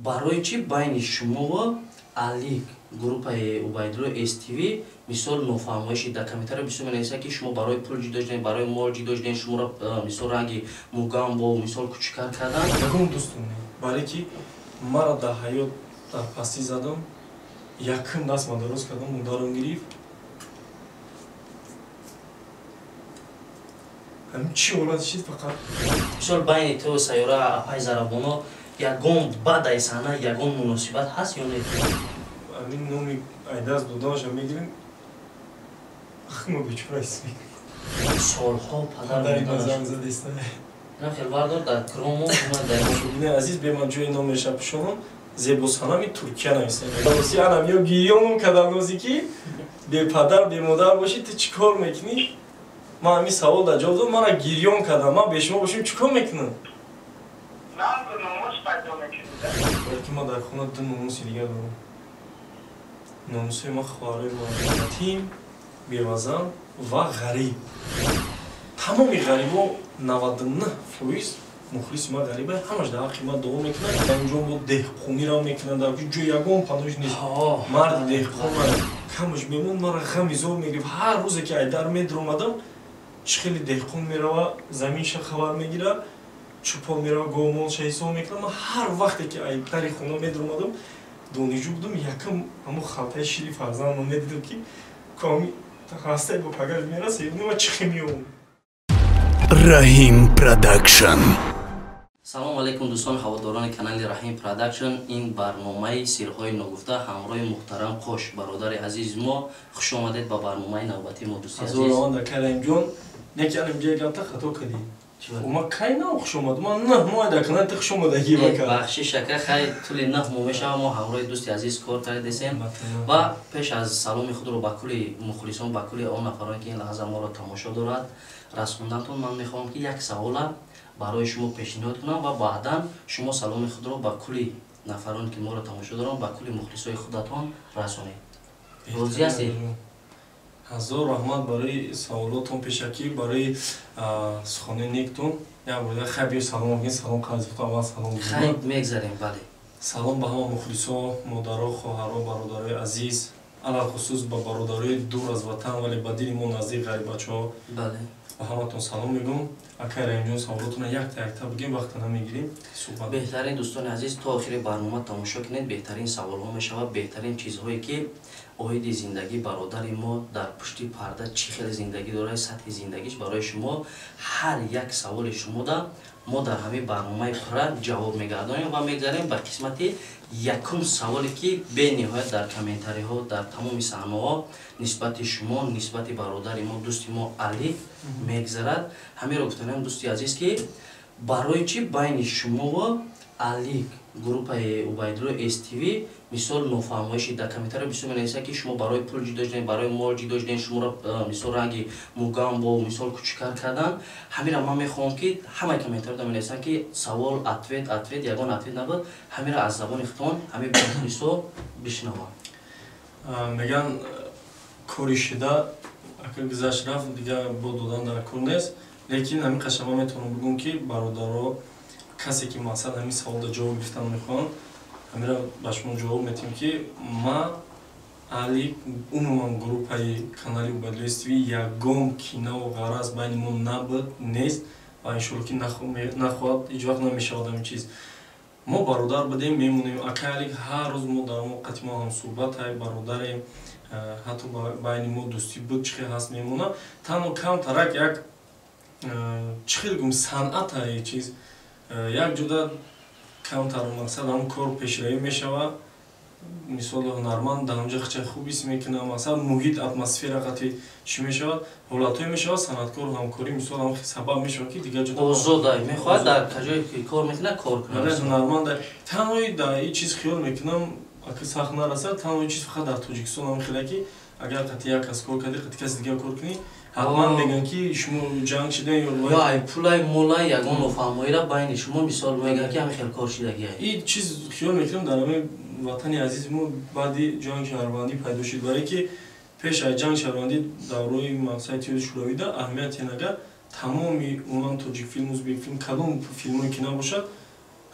Барои чӣ байни шумово Алик группаи Убайдулло СТВ мисол нофаҳмоиши дар комментарио бисёр менависад, ки шумо барои пул ҷудо шудем, барои мол ҷудо шудем, шуморо мисол ранги мугамбо мисол кучикар кардан. Ягон дӯстум не, барое ки маро дар ҳаёт дар пастӣ задам, якум даст ма дароз кардам, модарам гирифт. Ҳамин чӣ ҳолат шид фақат. Мисол байни ту Сайёра апай Зарабоно ягон баъдаи саҳна ягон муносибат ҳаст ё не? Ҳамин номи айдаст доданашам мегирем, ма бечора ҳис мекунам. Солҳо падари ма занг задеста. Инам хел бардор дар крому. Не, азиз, бе ман ҷои номеша пӯшонам, зебосанами Туркия нависем. Анам ё гирёнум каданози ки бепадар бемодар бошӣ, ту чӣ кор мекунӣ? Ман ҳамин савол дар ҷавоб додам, мара гирён кардам. Ман бешумо бошем, чӣ кор мекунам? Балки ман дар хона ду номуси дигар дорам. Номусҳои ман хоҳарои ман, ятим, бевазан ва ғариб. Тамоми ғарибо, 99% мухлиси ман ғариба, ҳамаш дар ҳаққи ман дуо мекунад. Дар инҷо бо деҳқониро мекунад, дар ҷо ягон паноҳиш нест. Марди деҳқон камаш мемон, мара ғами зор мегирифт. Ҳар рӯзе ки айдар медаромадам, чӣ хеле деҳқон мерава, заминша хабар мегирад, чӯпон мерава, говмолша ҳисоб мекунад. Ман ҳар вақте ки дари хона медаромадам, донишҷӯ будам, якам ҳамон халтаи шири фарзандам медидам, ки коми ҳастаи бо пагаш мераса, ма чӣ хел меёбам. Раҳим Продакшн. Салому алайкум, дӯстон, ҳаводорони канали Раҳим Продакшн. Ин барномаи сирҳои ногуфта ҳамроҳи муҳтарам Қош, бародари азизи мо. Хуш омадед ба барномаи навбатии мо, дӯсти азиз. Раҳимҷон, неки анам ҷои гапта хато кардӣ. Ма кай нав хуш омад? Ман 9 моҳ дар канали ту хуш омадагӣ. Бахшиш, ака, хай, тӯли 9 моҳ мешава мо ҳамроҳи дӯсти азиз кор кардесем. Ва пеш аз саломи худро ба кулли мухлисон, ба кулли он нафароне, ки ин лаҳза моро тамошо дорад, расондантон, ман мехоҳам, ки як савола барои шумо пешниҳод кунам ва баъдан шумо саломи худро ба кулли нафароне, ки моро тамошо доранд, ба кулли мухлисои худатон расонед. Розӣ ҳастед? Ҳазор раҳмат барои саволотон, пешакӣ барои суханои нектон. Як бор хай биё салом гин, салом қарзи худо, аввал салом. Хай, мегзарем, бале. Салом ба ҳама мухлисо, модаро, хоҳаро, бародарои азиз, алалхусус ба бародарои дур аз ватан, вале ба дили мо наздик, ғарибачаҳо. Ба ҳаматон салом мегӯм. Акай Раҳимҷон, саволотона якта якта бигем, вақта намегирем. Суҳбат. Беҳтарин, дӯстони азиз, то охири барнома тамошо кунед, беҳтарин саволҳо мешавад, беҳтарин чизҳое, ки оиди зиндагии бародари мо дар пушти парда чӣ хеле зиндагӣ дорад, сатҳи зиндагиш, барои шумо ҳар як саволи шумода мо дар ҳамин барномаи пурра ҷавоб мегардонем. Ва мегзарем ба қисмати якум саволе, ки бениҳоят дар комментариҳо, дар тамоми саҳнаҳо нисбати шумо, нисбати бародари мо, дӯсти мо Алӣ мегзарад. Ҳаминро гуфтанем, дӯсти азиз, ки барои чӣ байни шумово Алик группаи Убайдулло СТВ мисол нофаҳмоиши дар комментарио бисёр менависад, ки шумо барои пул ҷудо шудем, барои мол ҷудо шудем, шуморо мисол ранги мугамбо мисол кучикар кардан. Ҳаминро ман мехоҳам, ки ҳамаи комментарио менависанд, ки савол, ответ, ответ, ягон ответ набуд. Ҳаминро аз забони худтон ҳамин мухлисо бишнаванд. Меган, кори шида ака гузашт, рафт, дигар бо додан дар кор нест. Лекин ҳамин қаша ман метавонам бигӯм, ки бародаро, касе ки мақсад ҳамин саволда ҷавоб гирифтан мехоҳанд, ҳамира ба шумо ҷавоб метиҳем, ки ма, Али, умуман группаи канали Убайдулло СТВ ягон кинаву ғараз байни мо набуд, нест ва иншоалло ки нахоҳад, ҳеҷ вақт намешавад ҳамин чиз. Мо бародар будем, мемонем. Акай Али ҳар рӯз мо дар мо қати мо ҳамсӯҳбатай, бародарем, ҳатто байни мо дӯстӣ буд, чӣ хел ҳаст, мемона. Танҳо камтарак як чӣ хел гум, санъата чиз як ҷуда камтар, мақсад ҳамн кор пешравӣ мешавад. Мисол, ҳунарманд дар ҳамҷа хча хуб ҳис мекунад, мақсад муҳит, атмосфера қати чӣ мешавад, ҳолатҳое мешавад, санъаткор ҳамкорӣ, мисол, ҳам сабаб мешавад, ки дигар ҷуда озода мехоҳад дар каҷое ки кор мекунад, кор кунад. Ҳунарманд танҳои дар ин чиз хиёл мекунам, ака сахт нарасад, танҳои чиз фақат дар Тоҷикистон ҳам хеле, ки агар қати як кас кор кардӣ, қати каси дигар кор кунӣ, ҳатман мегӯянд, ки шумо ҷанг шидан. Ё ай пулай, молай, ягон нофаҳмоира байни шумо, мисол, мегӯянд, ки ҳамин хел кор шидагиай. Ин чиз хиёл мекунам дар ҳамин ватани азизи мо баъди ҷанги шаҳрвандӣ пайдо шуд, барое ки пеш аз ҷанги шаҳрвандӣ, давраи мақсади Иттиҳоди Шӯравида, аҳамияти нагар, тамоми умуман тоҷикфилм, узбекфилм, кадом филмое ки набошад,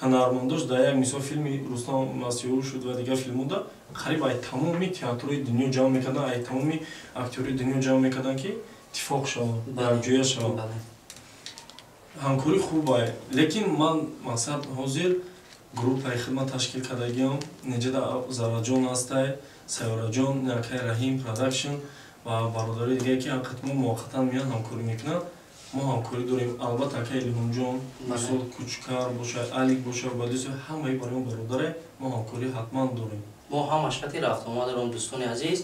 ҳунармандош дар як мисол филми Рустам Масиҳов шуд ва дигар филмҳода қариб ай тамоми театрҳои дунё ҷамъ мекарданд, ай тамоми актёрҳои дунё ҷамъ мекарданд, ки иттифоқ шаванд, якҷоя шаванд. Ҳамкорӣ хуб ай, лекин ман мақсад ҳозир группаи хидмат ташкил кардагиам, неҷада Зараҷон ҳастай, Сайёраҷон, Акай Раҳим Продакшн ва бародарои дигае, ки ҳақиқат мо муваққатан меян, ҳамкорӣ мекунанд. Мо ҳамкорӣ дорем, албатта акай Илҳомҷон, мисол Кучкар бошад, Алик бошад, Бадисо, ҳамаи барои мо бародаре, мо ҳамкорӣ ҳатман дорем. Мо ҳамаш қати рафтуомад дорем, дӯстони азиз.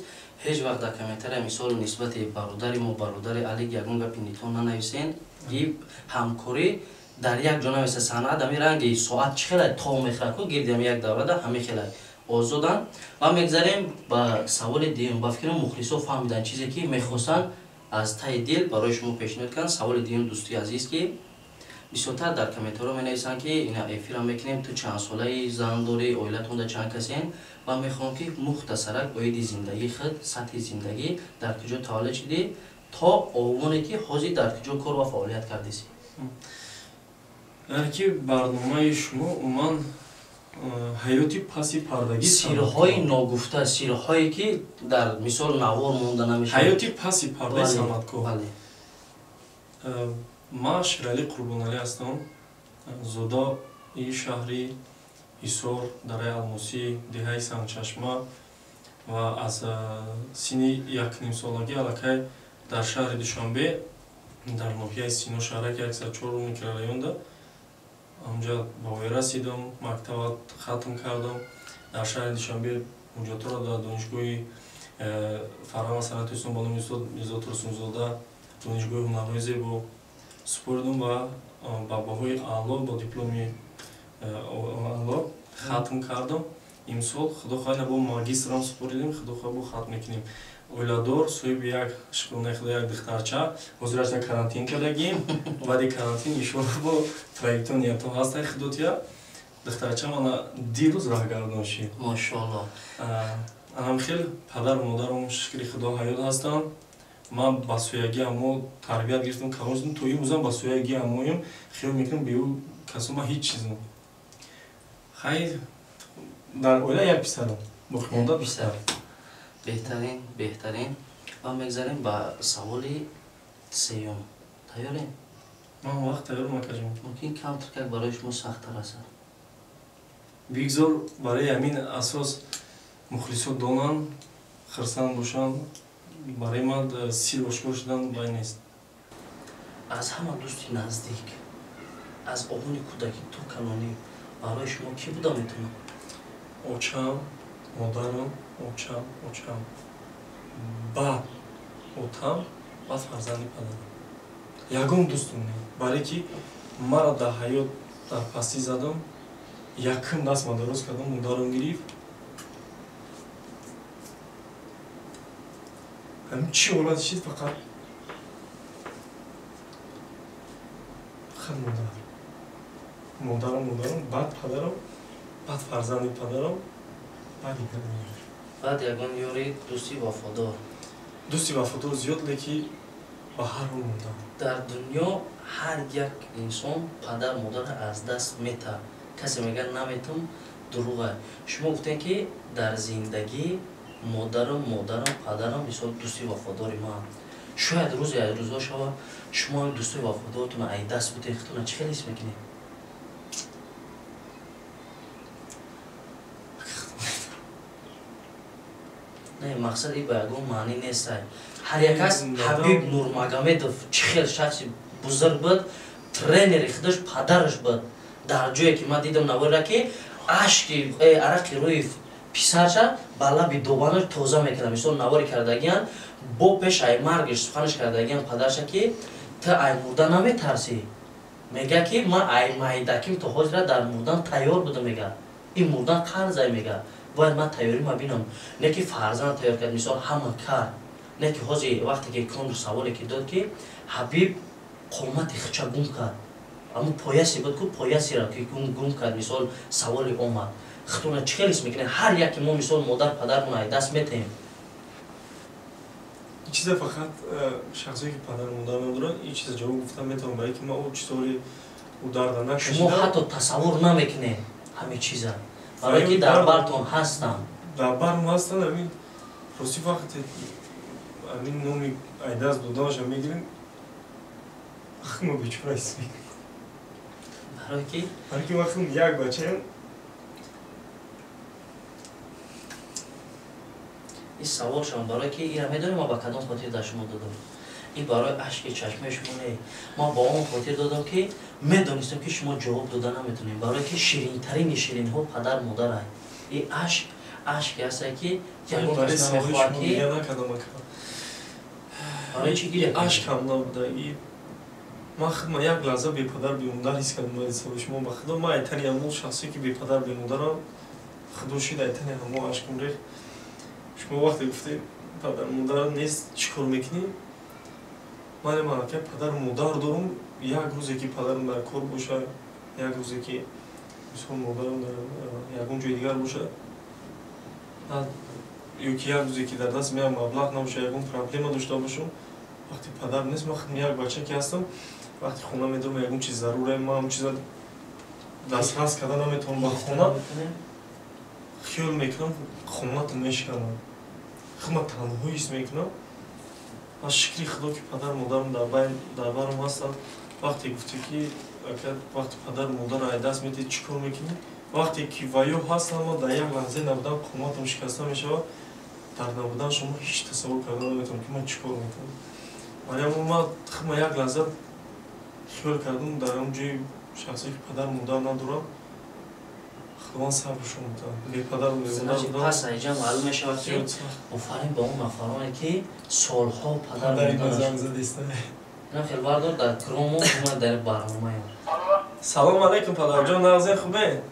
Ҳеҷ вақт дар комментария мисол нисбати бародари мо, бародари Алик, ягон гапи нитон нанависен. И ҳамкорӣ дар як ҷо нависа, санъат ҳами ранги соат чӣ хелай то мехӯрад ку гирди ҳами як даврада ҳами хелай озоданд. Ва мегзарем ба саволи дуюм. Ба фикрам, мухлисо фаҳмиданд чизе, ки мехостанд, аз таи дил барои шумо пешниҳод карданд. Саволи дуюм, дӯсти азиз, ки бисёртар дар комментарҳо менависанд, ки ина эфира мекунем, ту чанд солаи, зан дорӣ, оилатонда чанд касен, ва мехоҳам, ки мухтасарак оиди зиндагии худ, сатҳи зиндагӣ, дар куҷо таваллуд шудӣ то овоне ки ҳозир дар куҷо кор ва фаъолият кардисӣ. Яъне ки барномаи шумо умуман ҳаёти паси пардагӣ, сирҳои ногуфта, сирҳое ки дар мисол навор монда намешавад. Ҳаёти паси пардаи санъаткор. Ман Шералӣ Қурбоналӣ ҳастам, зодаи шаҳри Ҳисор, дараи Алмосӣ, деҳаи Сангчашма, ва аз синни 1,5 солагӣ аллакай дар шаҳри Душанбе, дар ноҳияи Сино, шаҳраки 104 микрорайонда, ҳамҷа ба воя расидам, мактаба хатм кардам. Дар шаҳри Душанбе ҳуҷҷатҳоро дар Донишгоҳи фарҳанг ва санъати Ислом ба номи устод Мирзо Турсунзода, Донишгоҳи ҳунарҳои зебо супоридам ва ба баҳои аъло, бо дипломи аъло хатм кардам. Имсол, худо хоҳад, бо магистрам супоридем, худо хоҳад, бо хатм мекунем. Оиладор, соҳиби як, шукронаи худо, як духтарча. Ҳозираш дар карантин кардагим, баъди карантин иншоалло бо проектҳо, ниятҳо ҳастай, худотия. Духтарча мана дирӯз раҳгардон шид. Мошоалло. Анам хел падару модарам, шукри худо, ҳаёт ҳастанд. Ман ба соягии амо тарбият гирифтам, калон шудам, то имрӯзам ба соягии амоем. Хиёл мекунам, бе ӯ касо ман ҳеҷ чизам. Хайр, дар оила як писарам, боқимонда писар. Беҳтарин, беҳтарин. Ва мегзарем ба саволи сеюм. Тайёрем? Ман вақт тайёрам, акаҷон. Мумкин камтар как барои шумо сахттар расад. Бигзор барои ҳамин асос мухлисо донанд, хирсанд бошанд. Барои ман сир ошкор шудан бай нест. Аз ҳама дӯсти наздик аз овони кӯдакӣ то калонӣ барои шумо кӣ буда метавонад? Очам, модарам, очам, очам, баъд отам, баъд фарзанди падарам. Ягон дӯстум не, барое ки маро дар ҳаёт дар пастӣ задам, якум даст ма дароз кардам, модарам гирифт. Ҳамин чӣ ҳолат шид, фақат модар, модарам, модарам, баъд падарам, баъд фарзанди падарам, баъд дигар. Баъд ягон ёри дӯсти вафодор? Дӯсти вафодор зиёд, леки ба ҳар ҳол модар. Дар дунё ҳар як инсон падар модарро аз даст метаҳад. Касе мегӯяд наметам, дурӯға. Шумо гуфтем, ки дар зиндагӣ модарам, модарам, падарам мисол дӯсти вафодори ман. Шояд рӯзе аз рӯзҳо шавад, шумо дӯстои вафодоротонро ай даст будед, худтонро чӣ хел ҳис мекунед? Не, мақсад и ба ягон маънӣ нестай. Ҳар як кас, Ҳабиб Нурмагомедов чӣ хел шахси бузург буд, тренери худаш падараш буд. Дар ҷое ки ман дидам наворра, ки ашки арақи рӯи писарша ба лаби добанаш тоза мекунад, мисол навори кардагиян, бо пеш ай маргиш суханаш кардагиян падарша, ки ту ай мурда наметарсӣ? Мега, ки ман ай майдаким то ҳозира дар мурдан тайёр будам. Мега, ин мурдан қарзай, мега, бояд ман тайёрима бинам. Не ки фарзанд тайёр кард, мисол ҳама кард. Не ки ҳозир вақте ки Конор саволе ки дод, ки Ҳабиб қомати хича гум кард, аммо поясе буд ку, поясеро ки гум кард, мисол саволи омад, худтона чӣ хел ҳис мекунед? Ҳар яке мо мисол модар падармон ай даст метаҳем. Ин чиза фақат шахсое ки падару модар надоранд, ин чиза ҷавоб гуфтан метавонам, барое ки ман о чизҳои Ударда накашидам. Шумо ҳатто тасаввур намекунед ҳамин чиза. Барое ки дар бартон ҳастам. Дар барм ҳастан, ҳамин рости вақте ҳамин номи айдаст доданашам мегирем, худмо бечора ҳис мекунем. Барое ки? Барое ки ман худм як бачаем. Ин савол шумо барое ки ира медонем ман ба кадом хотир дар шумо додам. Ин барои ашки чашмаи шумо не. Ман ба он хотир додам ки медонистам ки шумо ҷавоб дода наметонем. Барое ки ширинтарини ширинҳо падар модарай. Ин ашк ашке ҳастае ки ягон кас намехоҳад ки барои чӣ гиря кардед? Ашкам набуда. Ман худма як лаҳза бепадар бемодар ҳис кардам баъди саволи шумо. Ба худо ман айтани ҳамон шахсе ки бепадар бемодарам, худо шид айтани ҳамон ашкам рех. Шумо вақте гуфтед падар модар нест, чӣ кор мекунӣ? Ман аллакай падару модар дорам. Як рӯзе ки падарам дар кор бошад, як рӯзе ки мисол модарам дар ягон ҷои дигар бошад, ё ки як рӯзе ки дар дастам як маблағ набошад, ягон проблема дошта бошам, вақте падар нест, ман худам як бача ки ҳастам, вақте хона медорам, ягон чиз заруре, ман ҳам чиза дастрас карда наметавонам ба хона, хиёл мекунам, хонатам мешиканам. Худма танҳо ҳис мекунам. Аз шукри худо ки падару модарам дар барам ҳастанд. Вақте гуфте ки вақте падару модарро ай даст медиҳед, чӣ кор мекунӣ? Вақте ки ваё ҳастанд, ман дар як лаҳзаи набудан қоматам шикаста мешавад. Дар набудан шумо ҳеҷ тасаввур карда наметавонам ки ман чӣ кор мекунам. Вале ман худма як лаҳза хиёл кардам дар он ҷои шахсе ки падару модар надорам, худованд сабршон диҳад. Бепадару бемодар будам. Пас айҷа маълум мешавад ки офарин ба он нафароне ки солҳо падару модар занг задист. Инам хел бардор дар крому ма дар барномаям. Салом алейкум падарҷон, нағзин хубе?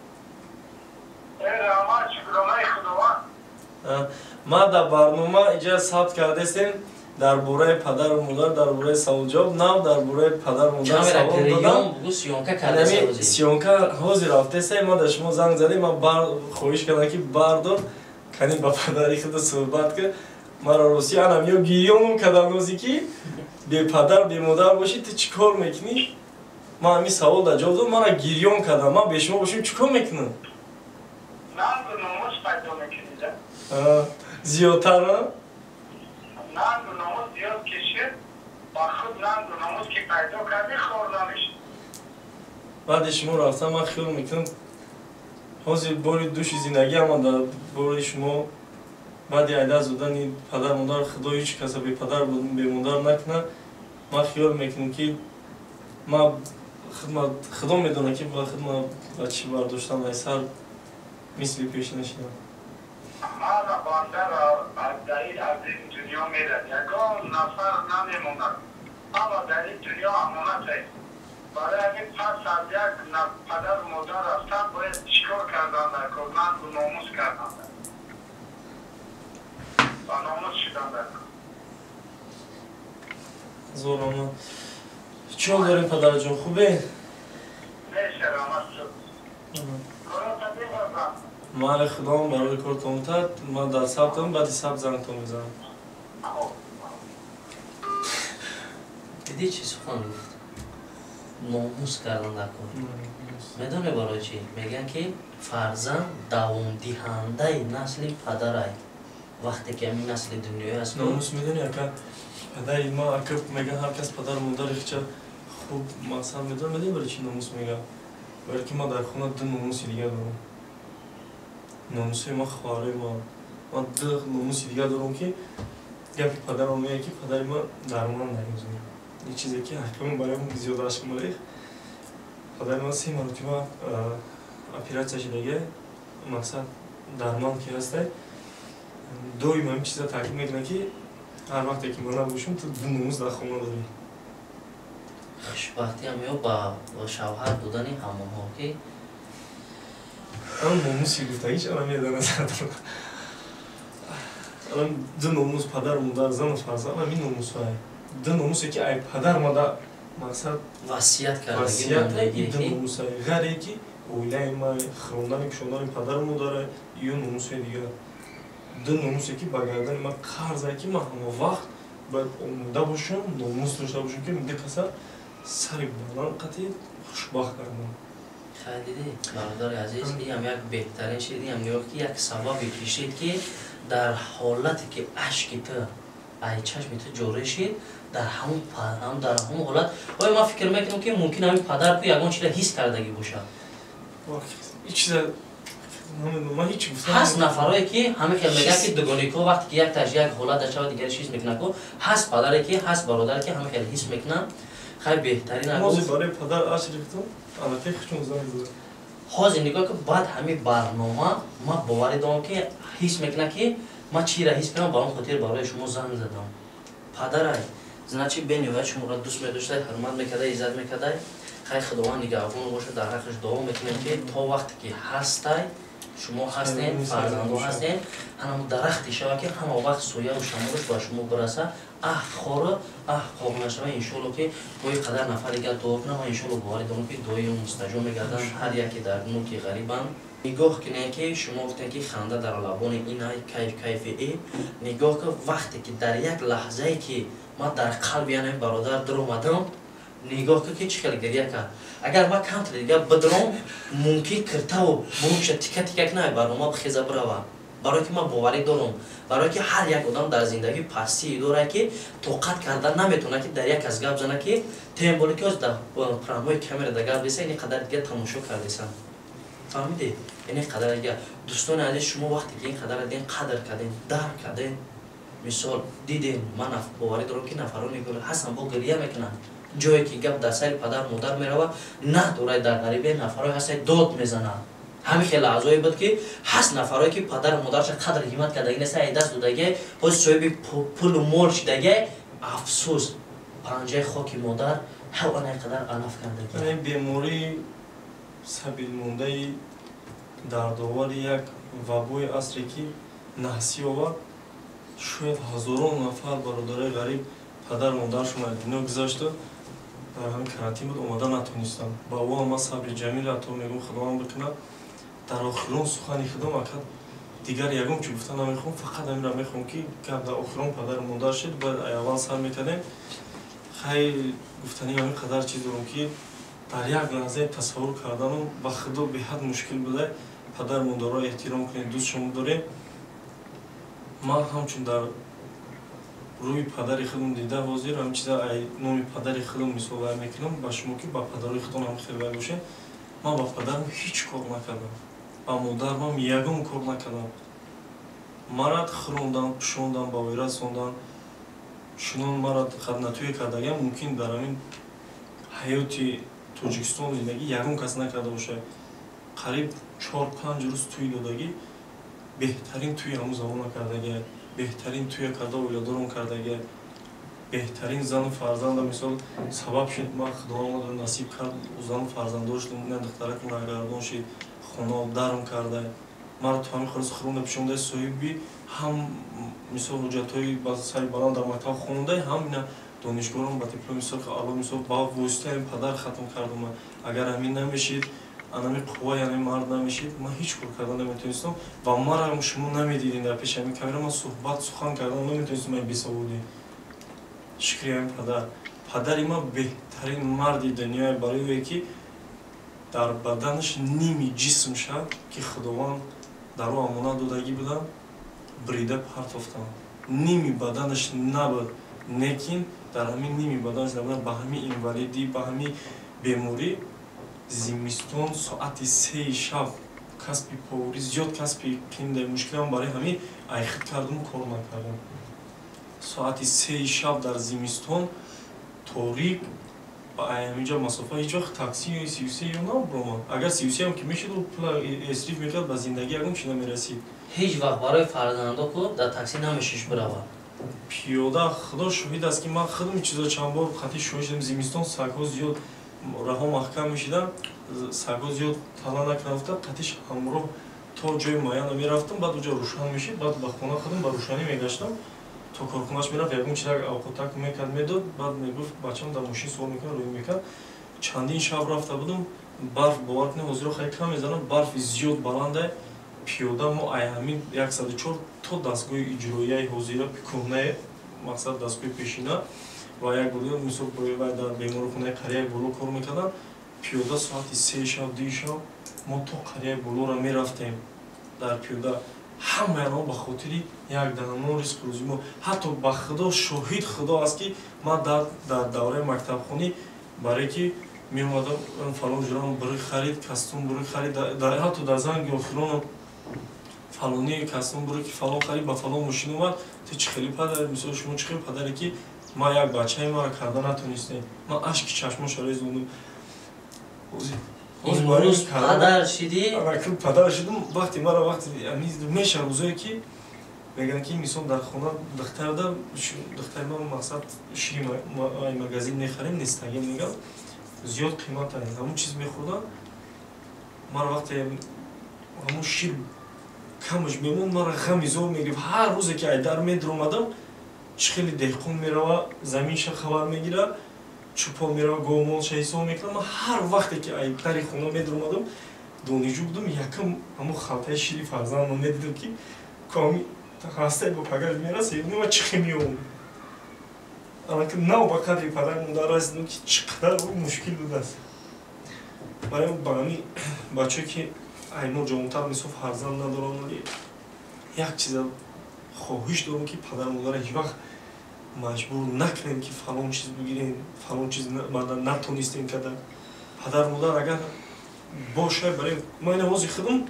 Раҳмат, шукронаи Худованд. Ма дар барнома иҷа сабт кардастем дар бораи падару модар, дар бораи саволҷавоб, нав дар бораи падару модар савол додам. Съёмка ҳозир рафтеста, ман дар шумо занг задем, ман хоҳиш кардам ки бардор, канӣ ба падари худо суҳбат кун. Маро рости анам ё гирёнум кардам нози ки бепадар бемодар бошӣ, ту чӣ кор мекунӣ? Ман ҳамин савол дар ҷавоб додам, маро гирён кардам. Ман бе шумо бошем чӣ кор мекунам? Нангу номус пайдо мекунӣ, да? Зиёдтар, нангу номус зиёд кишид, ба худ нангу номус ки пайдо кардӣ, хор намешӣ. Баъди шумо рафтам, ман хиёл мекунам ҳозир бори души зиндагиам дар бори шумо баъди айда зудани падар модар, худо ҳеҷ каса бепадар бемодар накунад. Ман хиёл мекунам ки ман худо медонад ки ба худма ба чӣ бардоштам ай сар мисли пеш нашидам. Мана бандаро аз ин дунё мерад, ягон нафар намемонад. Ҳама дар ин дунё амонат аст. Барои ҳамин пас аз як падару модар рафтан бояд чӣ кор кардан дар кор? Нангу номус кардан дар ба номус шудан дар кор. Зорама. Чӣ ҳол дорем падарҷон, хубе? Неша, раҳмат шуд. Кората бибазам. Ман худом барои кортон тад, ман дар сабтам, баъди сабт зангтон мезанам. Дидӣ чӣ сухан гуфт? Номус кардан дар кор. Медонӣ барои чӣ? Мегӯянд ки фарзанд давомдиҳандаи насли падарай. Вақте ки ҳамин насли дунёӣ аст. Номус медонӣ ака, падари ман ака мегӯянд ҳар кас падару модари хича хуб мақсад медонад, медонӣ барои чӣ номус мегӯяд? Барои ки ман дар хона ду номуси дигар дорам. Номусҳои ман хоҳарои ман. Ман ду номуси дигар дорам ки гапи падарам мегӯяд ки падари ман дармон намезанад. Ин чизе ки ҳақиқатан барои ман зиёд ашк мерехт. Падари ман 3 маротиба оператсия шудага, мақсад дармон ки ҳастай, доим ҳамин чиза таъкид мекунад ки ҳар вақте ки ман набошам, ту ду номус дар хона дорӣ. Хушбахтиам ё ба шавҳар додани ҳамонҳо ки ан номуси гуфтагиш ана медонад. Ан ду номус падар, модар, зану фарзанд, ҳамин номусҳое. Ду номусе ки ай падар мада мақсад васият кардаги васият ин ду номусҳое. Ғайре ки оилаи ма, хӯрондани кушондани падару модаре, ё номусҳои дигар. Ду номусе ки ба гардани ман қарзе ки ман ҳама вақт бояд омода бошам, номус дошта бошам ки ду каса Сари баланд қати хушбахт кардам. Хай дидӣ, бародари азиз, иам як беҳтарин шид, иам нигоҳ ки як сабабе кишид, ки дар ҳолате ки ашки ту ай чашми ту ҷорӣ шид, дар ҳамун ҳолат оё ман фикр мекунам, ки мумкин ҳамин падар ку ягон чиза ҳис кардагӣ бошад. Ҳаст нафарое ки ҳама хел мегӯянд, ки дугоникҳо вақте ки якташ як ҳолат дашава, дигари ҳис мекунад ку. Ҳаст падаре ки, ҳаст бародаре ки ҳама хел ҳис мекунанд. Хай, беҳтарин. Барои падар ашк рехтам, аллакай хушон занг зад. Ҳозир нигоҳ ки, баъд ҳамин барнома ман боварӣ дорам, ки ҳис мекунад, ки ман чиро ҳис кунам. Ба он хотир барои шумо занг задам. Падарай, значит, бениҳоят шуморо дӯст медоштай, ҳурмат мекардай, иззат мекардай. Хай, Худованд нигаҳбон бошад, дар ҳаққаш дуо мекунем, ки то вақте ки ҳастай, шумо ҳастем, фарзандо ҳастем, ҳанам дарахте шава, ки ҳама вақт сояву шамолаш ба шумо бираса, аҳ хору аҳ қоғ нашава. Иншоалло, ки бои қадар нафар дигар дуо кунам ва иншоалло боварӣ дорам, ки дуои мустаҷоб мегарданд. Ҳар яке дар мулки ғарибанд. Нигоҳ кунем, ки шумо гуфтем, ки ханда дар лабони инай, кайф кайфи э. Нигоҳ ки, вақте ки дар як лаҳзае ки ман дар қалби янами бародар даромадам, нигоҳ кун, ки чӣ хел гирья кард. Агар ман камтар дигар бидром, мумкин киртаву бурумша тика тика кунам, барнома бихеза бирава. Барое ки ман боварӣ дорам, барое ки ҳар як одам дар зиндагӣ пастии дорад, ки тоқат карда наметавонад, ки дар як кас гап зана, ки тем более ки дар прямой камера да гап деса, ини қадар дигар тамошо кардесам, фаҳмидӣ? Ини қадар дигар, дӯстони азиз, шумо вақте ки ин қадар дидем, қадр кардем, дарк кардем, мисол дидем, ман боварӣ дорам, ки нафароне ҳастанд, бо гирья мекунанд. Ҷое ки гап дар сари падар модар мерава, на дорай дар ғарибе нафарое ҳастай, дод мезананд. Ҳамин хел лаҳзое буд, ки ҳаст нафарое, ки падару модарша қадр ҳимат кардаги неста, ай даст додагиай, ҳози соҳиби пулу мол шидагиай. Афсӯс, панҷаи хоки модар ҳав ана қадар алаф кардаги. Бемории сабилмондаи дардовари як вабои асре, ки наҳсӣ овард, шояд ҳазорон нафар бародарои ғариб падару модаршон аз дунё гузашта, дар ҳамин карантин буд, омода натонистанд. Ба ӯ ман сабри ҷамил ато мегӯм, Худованд бикунад. Дар охирон сухани худам, ака, дигар ягон чи гуфта намехоҳам, фақат ҳаминро мехоҳам, ки гап дар охирон падару модар шид, бояд аввал сар мекардем. Хай, гуфтани ҳамин қадар чиз дорам, ки дар як лаҳзаи тасаввур карданам ба Худо беҳад мушкил буда. Падару модарро эҳтиром кунед, дӯстшон дорем. Ман ҳамчун дар рӯи падари худам дида, ҳозир ҳамин чиза ай номи падари худам мисол вай мекунам ба шумо, ки ба падарои худон ҳам хел вай бошед. Ман ба падарам ҳеҷ кор накардам, ба модарам ягон кор накардам. Мара хӯрондан, пӯшондан, ба вой расондан, чунон мара хаднатӯе кардагиам, мумкин дар ҳамин ҳаёти Тоҷикистон зиндагӣ ягон кас накарда бошад. Қариб 4-5 рӯз тӯй додагӣ, беҳтарин тӯи ҳамун замона кардагия, беҳтарин тӯя карда, оиладорон кардагия, беҳтарин зану фарзанда мисол сабаб шуд. Ман Худованд насиб кард, зану фарзанддор шудам, ина духтараку нагардон шид, хона дарм карда, маро то ҳамин хулос хӯронда, пӯшонда, соҳиби ҳам мисол ҳуҷҷатҳои ба сари баланд дар мактаб хонда, ҳам ина донишгоҳро ба дипломи сурх ало мисол ба воситаи падар хатм кардам. Агар ҳамин намешид, анами қувва, яъне мард намешид, ман ҳеҷ кор карда наметавонистам ва мара шумо намедидем дар пеши ҳамин камера, ман суҳбат сухан кардан наметавонистам ай бесаводӣ. Шукри ҳамин падар. Падари ман беҳтарин марди дунёе, барои ӯе ки дар баданаш ними ҷисм шад, ки Худованд дар ӯ амонат додагӣ будам, брида партофтам. Ними баданаш набуд, лекин дар ҳамин ними баданаш набуд, ба ҳамин инвалидӣ, ба ҳамин беморӣ, зимистон соати 3 шаб, касби поварӣ зиёд касби қинда мушкилам, барои ҳамин айхит кардам, кор накардам. Соати 3 шаб дар зимистон торик, ба ҳаминҷа масофа ҳеҷ вақт такси ё 33 ё набуромад. Агар 33 ам ки мешуд, пула эсриф мекард, ба зиндагӣ ягон чи намерасид. Ҳеҷ вақт барои фарзандо ку дар такси намешиш бирава. Пиёда, Худо шоҳид аст, ки ман худам чизо чанд бор қатъи шоҳид шудам. Зимистон сагҳо зиёд, раҳо маҳкам мешидам, сагҳо зиёд тала накунад, қатиш ҳамроҳ то ҷои муайяна мерафтам, баъд уҷа рӯшан мешид, баъд ба хона худам ба рӯшанӣ мегаштам. То корхонаш мерафт, ягон чизак авқотак мекард, медод, баъд мегуфт: «Бачам дар мошин суол мекунад», рӯй мекард. Чандин шаб рафта будам, барф, бовар кунед, ҳозиро хеле кам мезанам, барфи зиёд баланда. Пиёда мо ай ҳамин 104 то дастгоҳи иҷроияи ҳозира, кӯҳнае, мақсад дастгоҳи пешина, Ва як бор мисол дар беморхонаи қарияи боло кор мекардам, пиёда соати 3 шаб, 2 шаб мо то қарияи болоро мерафтем дар пиёда. Ҳамаи онҳо ба хотири як дананон ризқу рӯзӣ мо. Ҳатто ба Худо шоҳид Худо аст, ки ман дар давраи мактабхонӣ барое ки меомадам, фалон ҷурам бурик харид, кастум бурик харид, ҳатто дар занги охиронам фалони кастум бурик фалон харид, ба фалон мошин омад. Ту чӣ хели падар, мисол шумо чӣ хели падаре, ки ман як бачаи маро карда натонистем. Ман ашки чашмошро резондум. Имрӯз падар шидӣ? Падар шидум. Вақте мара вақте меша рӯзое ки мегӯянд, ки мисол дар хона духтарда, духтари ман мақсад шири магазин мехарем, нестагим мегӯям, зиёд қимат ҳамун чиз мехӯрдам. Мара вақте ҳамун шир камаш мемонд, мара ғами зор мегирифт. Ҳар рӯзе ки айдар медаромадам, чӣ хеле деҳқон мерава, заминша хабар мегира, чӯпон мерава, говмолша ҳисоб мекунам. Ман ҳар вақте ки дари хона медаромадам, донишҷӯ будам, якам ҳамун халтаи шири фарзандам медидам, ки коми ҳастаи бо пагаш мераса, ма чӣ хел меомад. Аллакай нав ба қадри падар модар расидам, ки чӣ қадар мушкил будааст. Барои ба ҳамин бачае ки аймо ҷавонтар, мисол фарзанд надорам, вале як чиза хоҳиш дорам, ки падару модарро ҳеҷ вақт маҷбур накунем, ки фалон чиз бигирем, фалон чиз натонистем карда. Падару модар агар бошад, барои ман ина ҳозир худам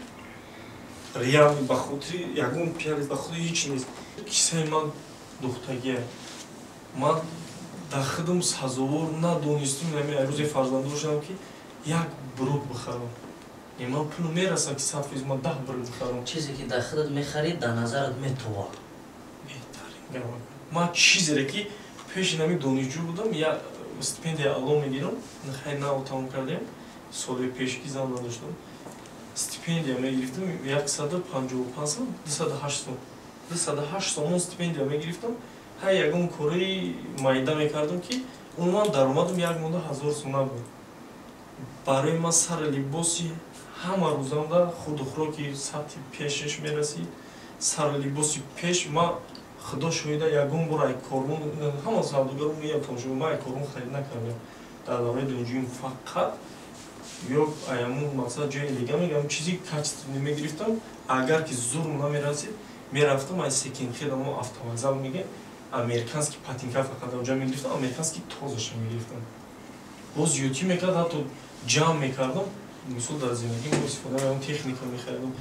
реально ба хотири ягон пиар, ба хотири ҳеҷ нест. Кисаи ман духтагия. Ман дар худам сазовор надонистам, рӯзе фарзанддор шудам, ки як брок бихарам. Ман пулу мерасам, ки 100% ман 10 брок бихарам. Чизе ки дар худат мехарӣ, дар назарат метова. Беҳтарин. Ман чизере ки пеши нами донишҷӯ будам, як стипендия ало мегирам, хай нав тамом кардем, соли пешки зан надоштам. Стипендия мегирифтам 155 сом, 208 сом. 208 сомон стипендия мегирифтам. Ҳай ягон кори майда мекардам, ки умуман даромадам як монда 1000 сом набуд. Барои ман сари либоси ҳама рӯзамда хурду хӯроки сатҳи пешаш мерасид. Сари либоси пеш ман Худо шоҳида ягон бор ай корвон, ҳама савдогарон мегӯянд, тамошо, ман ай корвон харид накардам. Дар давраи донишҷӯим фақат ё аямун мақсад ҷои лига мегӯям, чизи качественный мегирифтам. Агар ки зурм намерасид, мерафтам ай секонд-хенд, ҳамон автовокзал мегӯям, американский патинка фақат онҷа мегирифтам, американский тозаша мегирифтам. Боз зиёдтӣ мекард, ҳатто ҷамъ мекардам, мисол дар зиндагӣ мо истифода мекардам, техника мехаридам.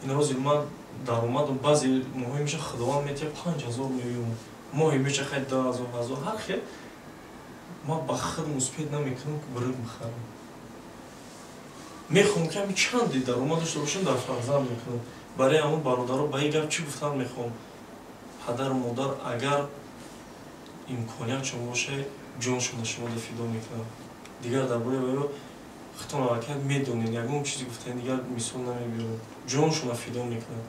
Ин ҳозир ман даромадам баъзе моҳҳое меша Худованд метиҳад 5000 меём, моҳе меша хай 2000, 1000, ҳар хел. Ман ба худ муспед намекунам, ки брик бихарам. Мехоҳам, ки ҳами чанде даромад дошта бошам, дар фарзанд мекунам. Барои ҳамон бародаро ба ин гап чӣ гуфтан мехоҳам? Падару модар агар имкониятшон бошад, ҷоншонро шуморо фидо мекунанд. Дигар дар бораи ваё худтон аллакай медонед, ягон чизе гуфтани дигар мисол намебиёрам. Ҷоншонро фидо мекунанд.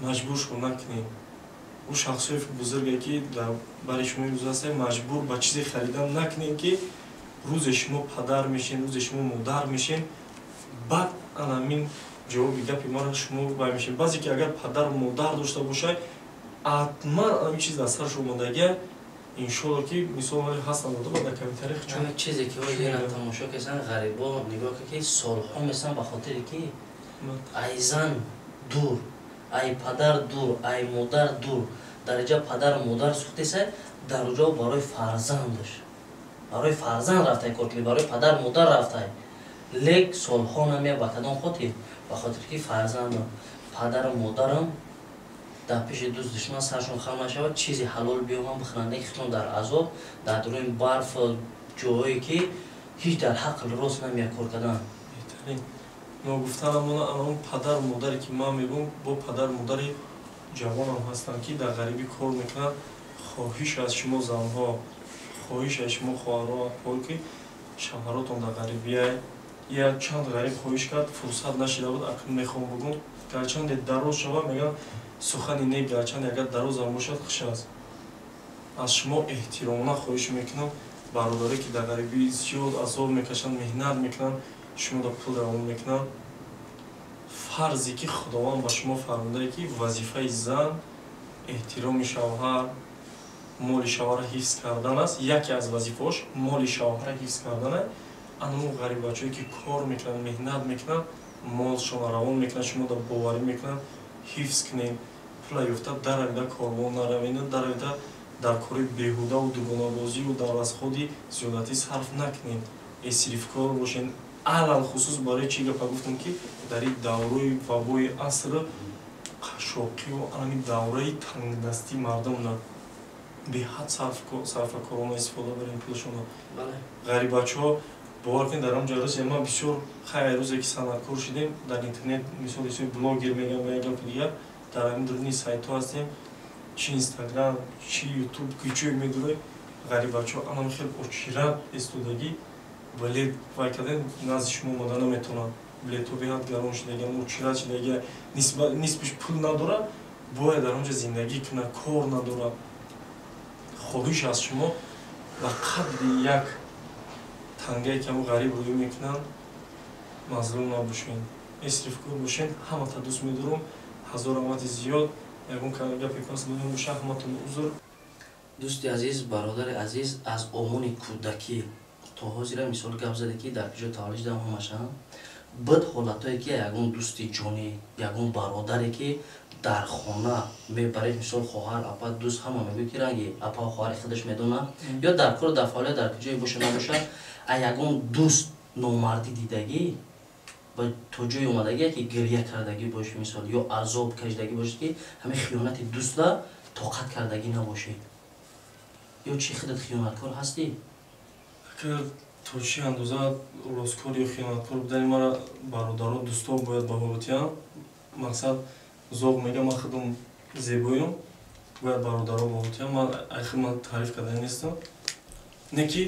Маҷбуршон накунед. Ӯ шахсҳои бузурге, ки дар бари шумо имрӯз ҳастанд, маҷбур ба чизе харидан накунед, ки рӯзе шумо падар мешед, рӯзе шумо модар мешед, баъд анамин ҷавоби гапи маро шумо бай мешед. Баъзе ки агар падару модар дошта бошад, ҳатман ҳамин чиз дар сараш омадагия. Иншолло ки мисол ҳастанд одама дар комментария чун чизе ки ҳозир тамошо карданд, ғарибо нигоҳ кар, ки солҳо месан ба хотире ки ай зан дур, ай падар дур, ай модар дур, дар инҷа падару модар сӯхтеса, дар уҷо барои фарзандаш, барои фарзанд рафтай кор кунӣ, барои падару модар рафтай, лек солҳо намея. Ба кадом хотир? Ба хотире ки фарзандам, падару модарам дар пеши дӯст душман саршон хам нашавад, чизи ҳалол биёмам бихӯранд. Худтон дар азоб, дар дуруни барф, ҷоҳое ки ҳеҷ дар ҳақл рост намеяд кор кардан. Беҳтарин ногуфтанам она он падару модаре ки ман мегӯм, бо падару модари ҷавонам ҳастанд, ки дар ғарибӣ кор мекунанд. Хоҳиш аз шумо занҳо, хоҳиш аз шумо хоҳарҳо, апҳое ки шавҳаротон дар ғарибия, як чанд ғариб хоҳиш кард, фурсат нашида буд, акнун мехоҳам бугум. Гарчанде дароз шавад, мегӯям, сухани нек гарчанде агар дарозам бошад, хуш аст. Аз шумо эҳтиромона хоҳиш мекунам, бародаре ки дар ғарибӣ зиёд азоб мекашанд, меҳнат мекунанд, шуморо пул равон мекунанд. Фарзе ки Худованд ба шумо фармудае, ки вазифаи зан эҳтироми шавҳар, моли шавҳара ҳифз кардан аст. Яке аз вазифаҳош моли шавҳара ҳифз кардан аст. Анаму ғарибачое ки кор мекунанд, меҳнат мекунанд, молшонро равон мекунанд, шумо дар боварӣ мекунанд, ҳифз кунед. Пула ёфта даравида корвон наравед, даравида дар кори беҳудаву дугонабозию дар расходи зиёдатӣ сарф накунед. Эсрифкор бошед. Алалхусус барои чӣ гапа гуфтам, ки дар ин давраи вабои аср қашшоқию анами давраи тангдастии мардумна беҳад сарфакорона истифода барем пулашонро. Ғарибачаҳо бовар кунед, дар он ҷо рӯзе ман бисёр хайр, рӯзе ки санъаткор шудем, дар интернет, мисол исои блогер мегӯям ва як гапи дигар, дар ҳамин дуруни сайтҳо ҳастем, чи Инстаграм, чи Ютуб, куҷое медурем, ғарибачаҳо анам хел очират истодагӣ, билет вай кардем, назди шумо омода наметавонанд. Билетҳо беҳад гарон шудагиан, очират шудагия, нисбиш пул надорад, бояд дар он ҷо зиндагӣ кунад, кор надорад. Хоҳиш аз шумо, ба қадри як тангае ки ҳамун ғариб рӯӣ мекунанд, мазлум набошед, эсрифкор бошед. Ҳамата дӯст медорам, ҳазор раҳмати зиёд. Ягон гапе пас додем боша, ҳаматон узр. Дӯсти азиз, бародари азиз, аз омони кӯдакӣ то ҳозира мисол гап заде, ки дар куҷо таваллуд шудам, ҳамаша буд ҳолатҳое, ки ягон дӯсти ҷонӣ, ягон бародаре, ки дар хона мебаред, мисол хоҳар, апа, дӯст, ҳама мегӯяд, ки ранги апа, хоҳари худаш медонад, ё дар кор, дар фаъолият, дар куҷое боша набошад, а ягон дӯст номардӣ дидагӣ ва то ҷое омадагие, ки гирья кардагӣ бошӣ, мисол, ё азоб кашидагӣ бошед, ки ҳамин хиёнати дӯстра тоқат кардагӣ набошед, ё чӣ, худат хиёнаткор ҳастӣ? То чӣ андоза росткор ё хиёнаткор будани мара бародаро, дӯсто бояд баҳо битиҳанд. Мақсад, зоғ мега, ман худам зебоюм, бояд бародаро баҳо битиҳанд. Ман айхи ман таъриф карда нестам, не ки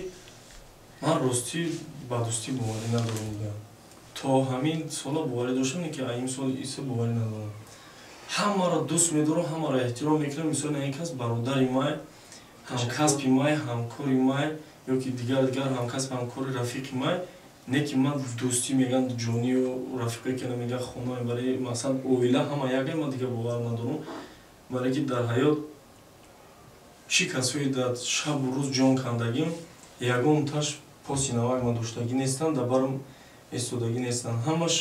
ман ростӣ ба дӯстӣ боварӣ надорам. Гӯям, то ҳамин сола боварӣ доштам, не ки ин сол иса боварӣ надорам. Ҳамаро дӯст медорам, ҳамаро эҳтиром мекунам. Мисол, ин кас бародари май, ҳамкасби май, ҳамкори май, ё ки дигар дигар ҳамкасб, ҳамкори, рафиқи май, не ки ман дӯстӣ меган ҷонию рафиқое ки меган хона барои, масалан, оила ҳама якай, ман дигар бовар надорам. Барое ки дар ҳаёт чӣ касое дар шабу рӯз ҷон кандагим, ягонташ поси навак ман доштагӣ нестанд, дар барам истодагӣ нестанд, ҳамаш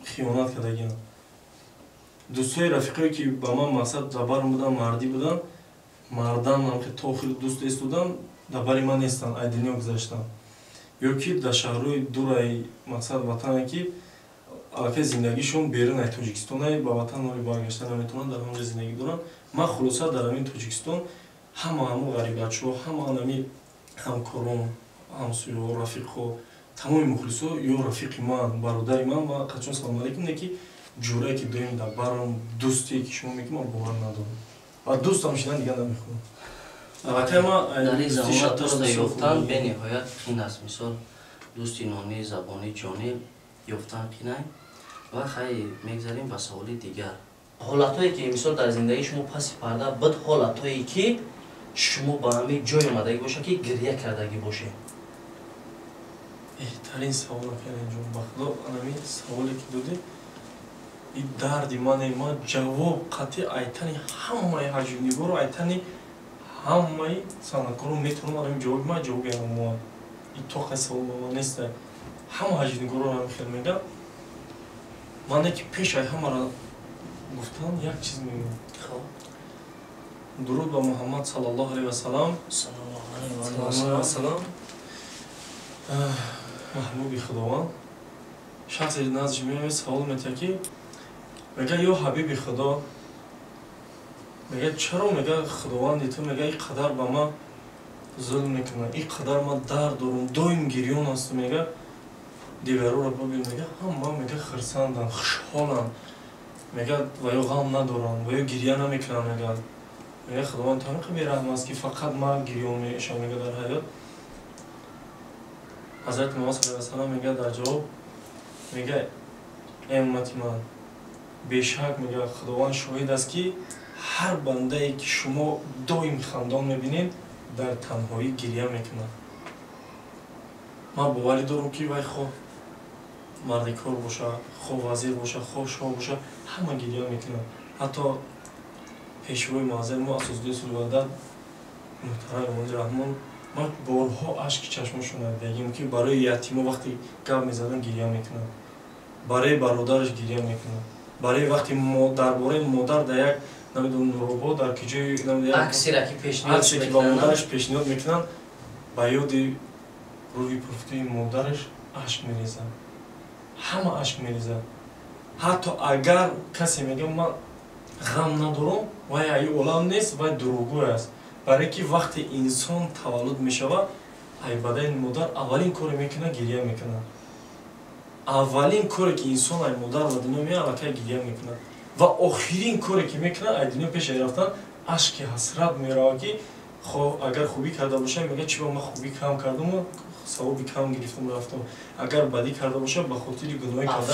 хиёнат кардагианд. Дӯстои рафиқое ки ба ман, мақсад, дар барам буданд, мардӣ буданд, мардан то охир дӯст истоданд, дар бари ман нестанд, ай дунё гузаштанд, ё ки дар шаҳрҳои дураи, мақсад, ватане, ки аллакай зиндагишон берун ай Тоҷикистонай, ба ватан ҳоли баргашта наметавонанд, дар ҳамонҷо зиндагӣ доранд. Ман хулоса, дар ҳамин Тоҷикистон ҳама ҳамо ғарибачаҳо, ҳама ҳами ҳамкорон, ҳамсӯяҳо, рафиқҳо, тамоми мухлисо ё рафиқи ман, бародари ман, ма қачон салому алейкум, не ки ҷурае ки доим дар барам, дӯстие ки шумо мекунед, ман бовар надорам ва дӯстам шидан дигар намехоҳам. Аллакай ман дар ин замона дӯста ёфтан бениҳоят қин аст. Мисол, дӯсти нони, забони, ҷонӣ ёфтан қинай. Ва хай, мегзарем ба саволи дигар. Ҳолатҳое ки, мисол, дар зиндагии шумо паси парда буд, ҳолатҳое ки шумо ба ҳамин ҷой омадагӣ бошад, ки гирья кардагӣ бошед. Беҳтарин савол, акаҷон, ба худо, анами саволе ки додӣ, и дарди мане. Ман ҷавоб қатъи айтани ҳамаи ҳаҷвнигору айтани ҳамаи санъаткоро метавонам. Анами ҷавоби ман ҷавоби ҳамоа и тоқаи савол ба ман неста. Ҳама ҳаҷвнигоро ҳами хел мегӯям. Ман не ки пеш ай ҳамаро гуфтан як чиз мегӯям: дуруд ба Муҳаммад саллаллоҳу алайҳи васалам, васалам, маҳбуби Худованд. Шахсе наздиш меояд, савол метиҳад, ки мега: «Ё ҳабиби Худо», мега, «чаро», мега, «Худованди ту», мега, «ин қадар ба ман зулм мекунад, ин қадар ман дард дорам, доим гирён ҳастам?» Мега: «Дигароро бибин», мега, «ҳама», мега, «хурсанданд, хушҳоланд», мега, «ва ё ғам надоранд, ва ё гирья намекунанд». Мега: «Худованд ту ҳамин бераҳм аст, ки фақат ман гирён мешавам?» Мега, дар ҳаёт Ҳазрати Муҳаммад саллаллоҳу алайҳи васаллам, мега, дар ҷавоб мега: «Эй уммати ман, бешак», мега, «Худованд шоҳид аст, ки ҳар бандае ки шумо доим хандон мебинед, дар танҳоӣ гирья мекунад». Ман боварӣ дорам, ки вай хоҳ мардикор бошад, хоҳ вазир бошад, хоҳ шоҳ бошад, ҳама гирья мекунад. Ҳатто пешвои муаззами мо, асосгузори сулҳу ваҳдат. Муҳтарам Эмомалӣ Раҳмон, ман борҳо ашки чашмошон надидагим, ки барои ятимо вақте гап мезанам гирья мекунам, барои бародараш гирья мекунам, барои вақте дар бораи модар дар як намедонам Нуробод дар киҷои аксе ки ба модараш пешниҳод мекунанд, ба ёди рӯҳи пурфутуи модараш ашк мерезад, ҳама ашк мерезад. Ҳатто агар касе мегӯяд ман ғам надорам, вай аи олам нест, вай дурӯғгӯй аст. Барое ки вақте инсон таваллуд мешавад, ай бадани модар аввалин коре мекунад, гирья мекунад. Аввалин коре ки инсон ай модар ба дунё меяд, аллакай гирья мекунад. Ва охирин коре ки мекунад, ай дунё пеш ай рафтан, ашки ҳасрат меравад, ки агар хубӣ карда бошад, мегӯяд чӣ ба ман хубӣ кам кардаму савоби кам гирифтам рафтам. Агар бадӣ карда бошад, ба хотири гуноҳи карда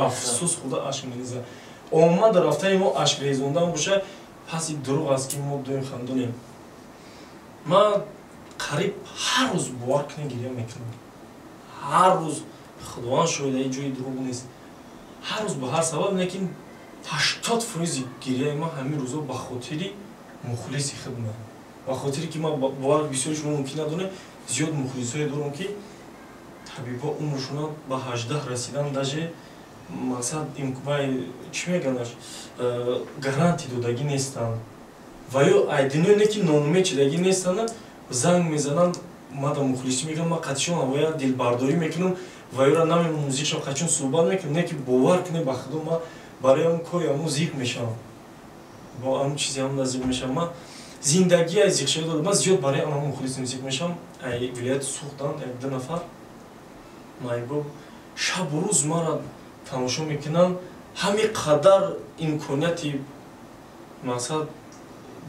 афсӯс хӯрда ашк мерезад. Омад рафтани мо ашк резондан бошад, пас ин дурӯғ аст, ки мо доим хандонем. Ман қариб ҳар рӯз, бовар кунед, гирья мекунам. Ҳар рӯз, Худованд шоҳид, ин ҷои дурӯғ нест. Ҳар рӯз ба ҳар сабаб, лекин 80% гирьяи ман ҳамин рӯзо ба хотири мухлиси хидмат, ба хотире ки ман бовар бисёри шумо мумкин надонед, зиёд мухлисое дорам, ки табибо умршона ба 18 расидан даже мақсад чӣ меганаш гарантӣ додагӣ нестанд ва ё айдино не ки ноумед шидагӣ нестанд. Занг мезананд, мада мухлисӣ мекунам, ман қатишон вая дилбардорӣ мекунам ва ёра намемонам зиқ шавам, қатишон суҳбат мекунам. Не ки бовар кунед, ба Худо, ман барои ҳамн кори ҳамун зиқ мешавам, бо ҳамн чизи ҳамн зиқ мешавам. Ман зиндагии зиқшавӣ дорам, ман зиёд барои ҳамн мухлисим зиқ мешавам. Ай вилояти Суғдан як ду нафар майбоб шабу рӯз маро тамошо мекунанд. Ҳамин қадар имконияти мақсад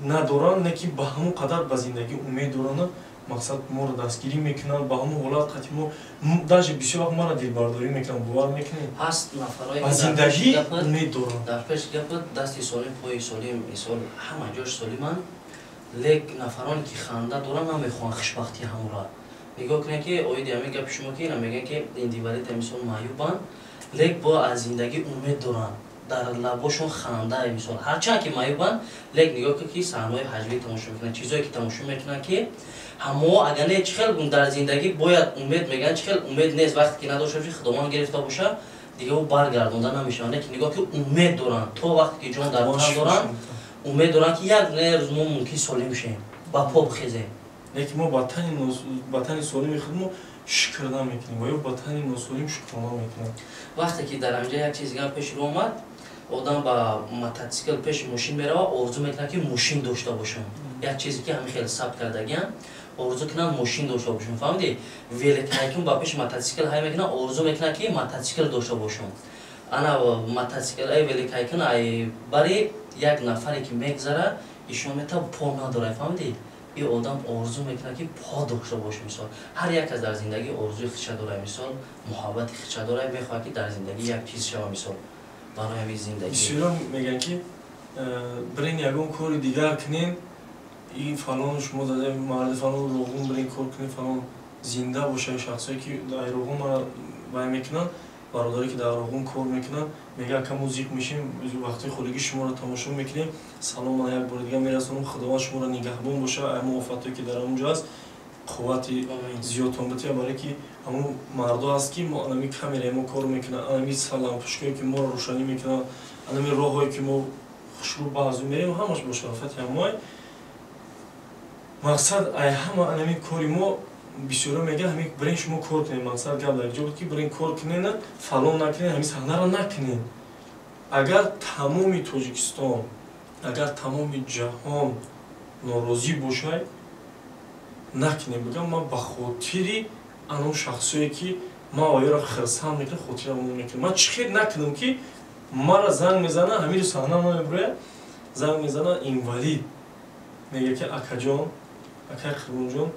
надоранд, не ки ба ҳамон қадар ба зиндагӣ умед доранд, мақсад моро дастгирӣ мекунанд. Ба ҳамон ҳолат қати мо даже бисёр вақт маро дилбардорӣ мекунанд, бовар мекунед? Ҳаст нафарое ба зиндагӣ умед доранд. Дар пеши гапат дасти солим, пои солим, мисол ҳама ҷош солиманд, лек нафароне ки ханда доранд, намехоҳанд хушбахтии ҳамора. Нигоҳ кунед, ки оиди ҳамин гапи шумо, ки ина мегӯянд, ки инвалид, мисол маъюбанд, лек бо аз зиндагӣ умед доранд, дар лабошон ханда, мисол ҳарчанд ки маъюбанд, лек нигоҳ кун, ки саҳнаҳои ҳаҷвӣ тамошо мекунанд, чизое ки тамошо мекунанд, ки ҳамо агар не чӣ хел дар зиндагӣ бояд умед, мегӯянд, чӣ хел умед нест. Вақте ки надошта боши, Худованд гирифта боша, дига ӯ баргардонда намешавад. Лекин нигоҳ ки умед доранд, то вақте ки ҷон дар тан доранд, умед доранд, ки як рӯз мо мумкин солим шем, ба по бихезем. Лекин мо ба тани солими худ мо шукр намекунем ва ё ба тани носолим шукрона мекунем. Вақте ки дар ҳамҷа як чиз гап пеш рӯ омад, одам ба мототсикл пеши мошин мерава, орзу мекунад, ки мошин дошта бошам. Як чизе ки ҳамин хеле сабт кардагиам, орзу кунам мошин дошта бошам, фаҳмидӣ? Великҳайкун ба пеши мототсикл ҳай мекунад, орзу мекунад, ки мототсикл дошта бошам. Ана мототсикл ай великҳайкун ай бари як нафаре ки мегзара, ишон мета по надорад, фаҳмидӣ? И одам орзу мекунад, ки по дошта боша. Мисол, ҳар як кас дар зиндагӣ орзуи худша дорад, мисол муҳаббати худша дорад, мехоҳад, ки дар зиндагӣ як чиз шава, мисол барои ҳамин зиндагӣ. Бисёрон мегӯянд, ки бирен ягон кори дигар кунен, и фалон шумо марди фалон Роғун бирен кор кунен, фалон зинда боша. Шахсое ки дар Роғун мара вай мекунанд, бародаре ки дар Роғун кор мекунанд, мегӯянд, ака, мо зиқ мешем, вақтҳои холигӣ шуморо тамошо мекунем. Салом ман як бори дигар мерасонам, Худованд шуморо нигаҳбон боша, ҳамон офатое ки дар ҳамон ҷо аст, қуввати зиёдтон бития. Барое ки ҳамон мардо аст, ки мо анами камераи мо кор мекунанд, анами лампушкое ки моро рӯшанӣ мекунанд, анами роҳое ки мо хушрӯ баъзу мерем, ҳамаш бо шарофати ҳамои. Мақсад ай ҳама анами кори мо. Бисёро мегӯянд, ҳамин бирен шумо кор кунед. Мақсад гап дар ҷо буд, ки бирен кор кунед, фалон накунед, ҳамин саҳнаро накунед. Агар тамоми Тоҷикистон, агар тамоми ҷаҳон норозӣ бошад, накунем, бигам. Ман ба хотири анон шахсое ки ман оёро хирсанд мекунам, хотира мекунам. Ман чӣ хел накунам, ки мара занг мезана, ҳамин саҳна намебурояд, занг мезана инвалид, мега, ки акаҷон, акай Қурбонҷон,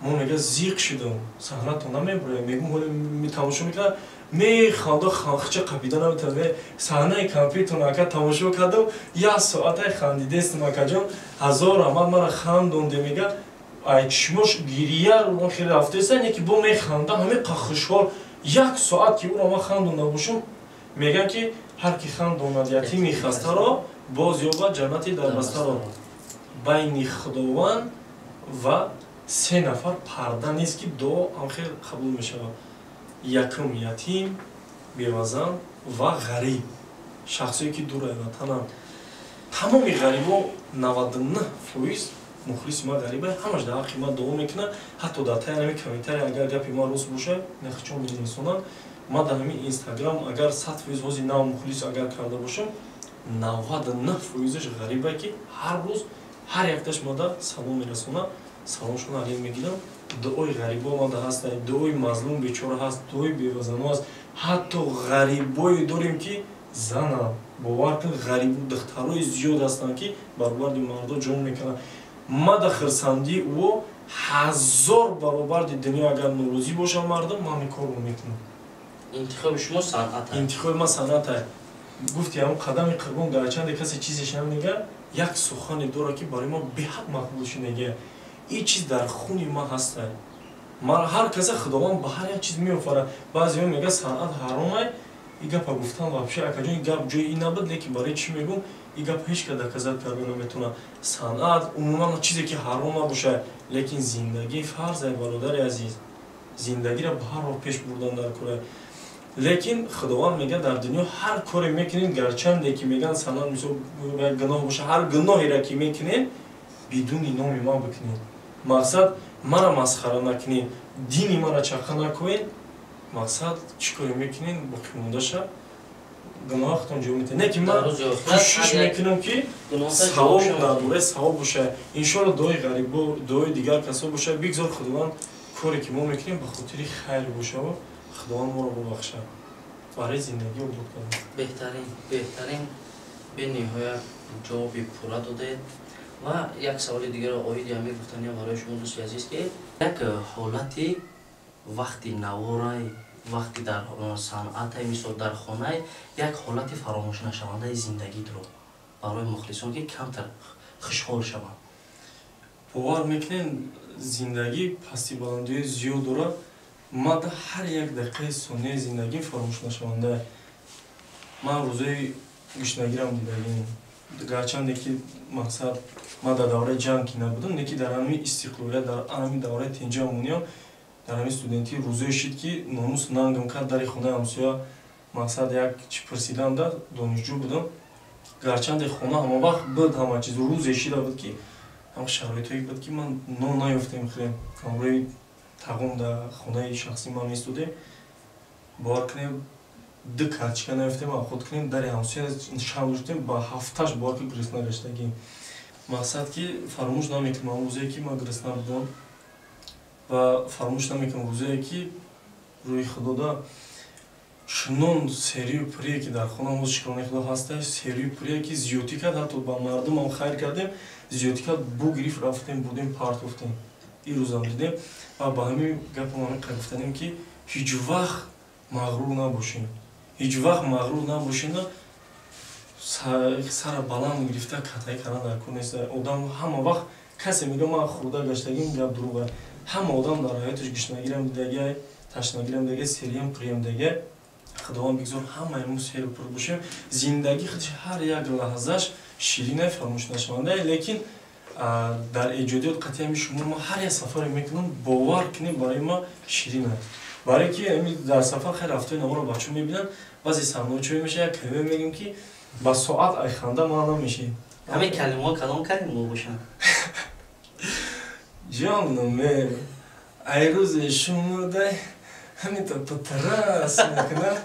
мо, мега, зиқ шудам, саҳнатон намебурояд. Мегум, ҳоли тамошо мекунам, механда, хча қапида наметавонам. Саҳнаи компютер, ака, тамошо кардам, як соатай хандидестам, акаҷон, ҳазор раҳмат, мара хандонде. Мега, ай чишмош гирия хеле рафтеста, не ки бо механда, ҳамин хушҳол. Як соат ки ӯро ман хандонда бошам, мегӯям, ки ҳар ки хандонад ятими хастаро, боз ёбад ҷаннати дарбастаро байни Худованд. Ва се нафар парда нест, ки дуо ҳам хел қабул мешавад. Якум ятим, бевазан ва ғариб, шахсое ки дур ватананд. Тамоми ғарибо, 99% мухлиси ма ғариба, ҳамаш дар ҳаққи ма дуо мекунад. Ҳатто дар таи ҳами комментария, агар гапи ма рост боша, нахчон менависонанд. Ма дар ҳамин Инстаграм агар 100% ҳози нав мухлис агар карда бошам, 99%-аш ғариба, ки ҳар рӯз ҳар якташ мада салом мерасонад. Саломшон алин мегирам. Дуои ғарибо мада ҳаст, дуои мазлум бечора ҳаст, дуои бевазано ҳаст. Ҳатто ғарибое дорем, ки занам, бовар кун, ғарибу духтарои зиёд ҳастанд, ки баробарди мардо ҷон мекунанд. Мада хирсандии ӯ ҳазор баробарди дунё. Агар норозӣ бошад мардум, ман ин корро мекунам. Интихоби шумо санъат? Интихоби ман санъат. Гуфти ҳамн қадами Қурбон, гарчанде касе чизеш намега, як сухане дорад, ки барои ман беҳад мақбул шудагия. Ин чиз дар хуни ман ҳаста. Ман ҳар каса Худованд ба ҳар як чиз меофарад. Баъзеҳо мега, санъат ҳаромай. И гапа гуфтан вообще, акаҷон, и гап ҷои ин набуд, лекин барои чӣ мегӯм, и гап ҳеҷ кас доказать карда наметавонад. Санъат умуман чизе ки ҳаром набошад, лекин зиндагӣ фарзай, бародари азиз. Зиндагиро ба ҳар роҳ пеш бурдан дар кора. Лекин Худованд мега, дар дунё ҳар коре мекунед, гарчанде ки мегӯянд санъат мисол гуноҳ боша, ҳар гуноҳеро ки мекунед, бидуни номи ман бикунед. Мақсад, мара масхара накунед, дини мара чақа накунед. Мақсад, чӣ коре мекунед, боқимондаша гуноҳатон ҷо метавед. Не ки ман кӯшиш мекунам, ки савоб дар бораи савоб бошад. Иншоалло, дуои ғарибо, дуои дигар касо бошад. Бигзор Худованд коре ки мо мекунем, ба хотири хайр бошаву Худованд моро бубахшад, барои зиндагӣ обод кардан. Беҳтарин, беҳтарин, бениҳоят ҷавоби пурра додед. Ва як саволи дигарро оиди ҳамин гуфтаниям барои шумо, дӯсти азиз, ки як ҳолати вақти наворай, вақти дар санъатай, мисол дар хонай, як ҳолати фаромӯшнашавандаи зиндагитро барои мухлисон, ки камтар хушҳол шаванд. Бовар мекунед, зиндагӣ пасти баландиҳои зиёд дорад. Ман ҳар як дақиқаи сонияи зиндагим фаромӯшнашаванда. Ман рӯзои гушнагирам дидагим. Гарчанде ки мақсад, ман дар давраи ҷанг ки набудам, лекин дар ҳамин истиқлолият, дар ҳамин давраи тинҷа амониям, дар ҳамин студентӣ рӯзое шид, ки номус нангам кард, дари хонаи ҳамсоя мақсад як чӣ пурсидам да донишҷӯ будам. Гарчанде хона ҳама вақт буд ҳама чиз, рӯзе шида буд, ки ҳам шароитое буд, ки ман нон наёфтем хӯрем. Ҳамроҳи тағом дар хонаи шахсии ман местодем. Бовар кунем, ду карточка наёфтем авход кунем, дари ҳамсоя шам доштем, ба ҳафташ, бовар ки, гурусна гаштагим. Мақсад, ки фаромӯш намекунам рӯзое, ки ман гурусна будам, ва фаромӯш намекунам рӯзое, ки рӯи Худода чунон серию пурие, ки дар хона ҳоз, шукронаи Худо, ҳаста, серию пурие, ки зиёдтӣ кард. Ҳатто ба мардумам хайр кардем, зиёдтӣ кард, бугирифт, рафтем, бурдем, партофтем. Ин рӯзам дидем. Ва ба ҳамин гапам ҳамин қадр гуфтанем, ки ҳеҷ вақт мағрур набошем, ҳеҷ вақт мағрур набошем. Сара баланд гирифта катаи кардан дар кор нест. Одам ҳама вақт, касе мега, ман хӯрда гаштагим, гап дурӯға. Ҳама одам дар ҳаёташ гушнагирам дидагиай, ташнагирам дидагиай, сериям пуриям дидагиай. Худованд бигзор ҳамаи мо серу пур бошем. Зиндагӣ худш ҳар як лаҳзаш ширинай, фаромӯшнашавандай. Лекин дар эҷодиёт қатъи ҳами шумо ма ҳар як сафаре мекунам, бовар кунем, барои ма ширин аст. Барое ки дар сафар хеле рафтои наворо бачаҳо мебинанд, баъзе саҳнаҳо чой меша, як калима мегӯм, ки ба соат айханда ман намешӣ. Ҳамин калимаҳо кадом калимаҳо бошанд? Ҷонаме, ай рӯзе шумодай ҳамита патрас мекунам,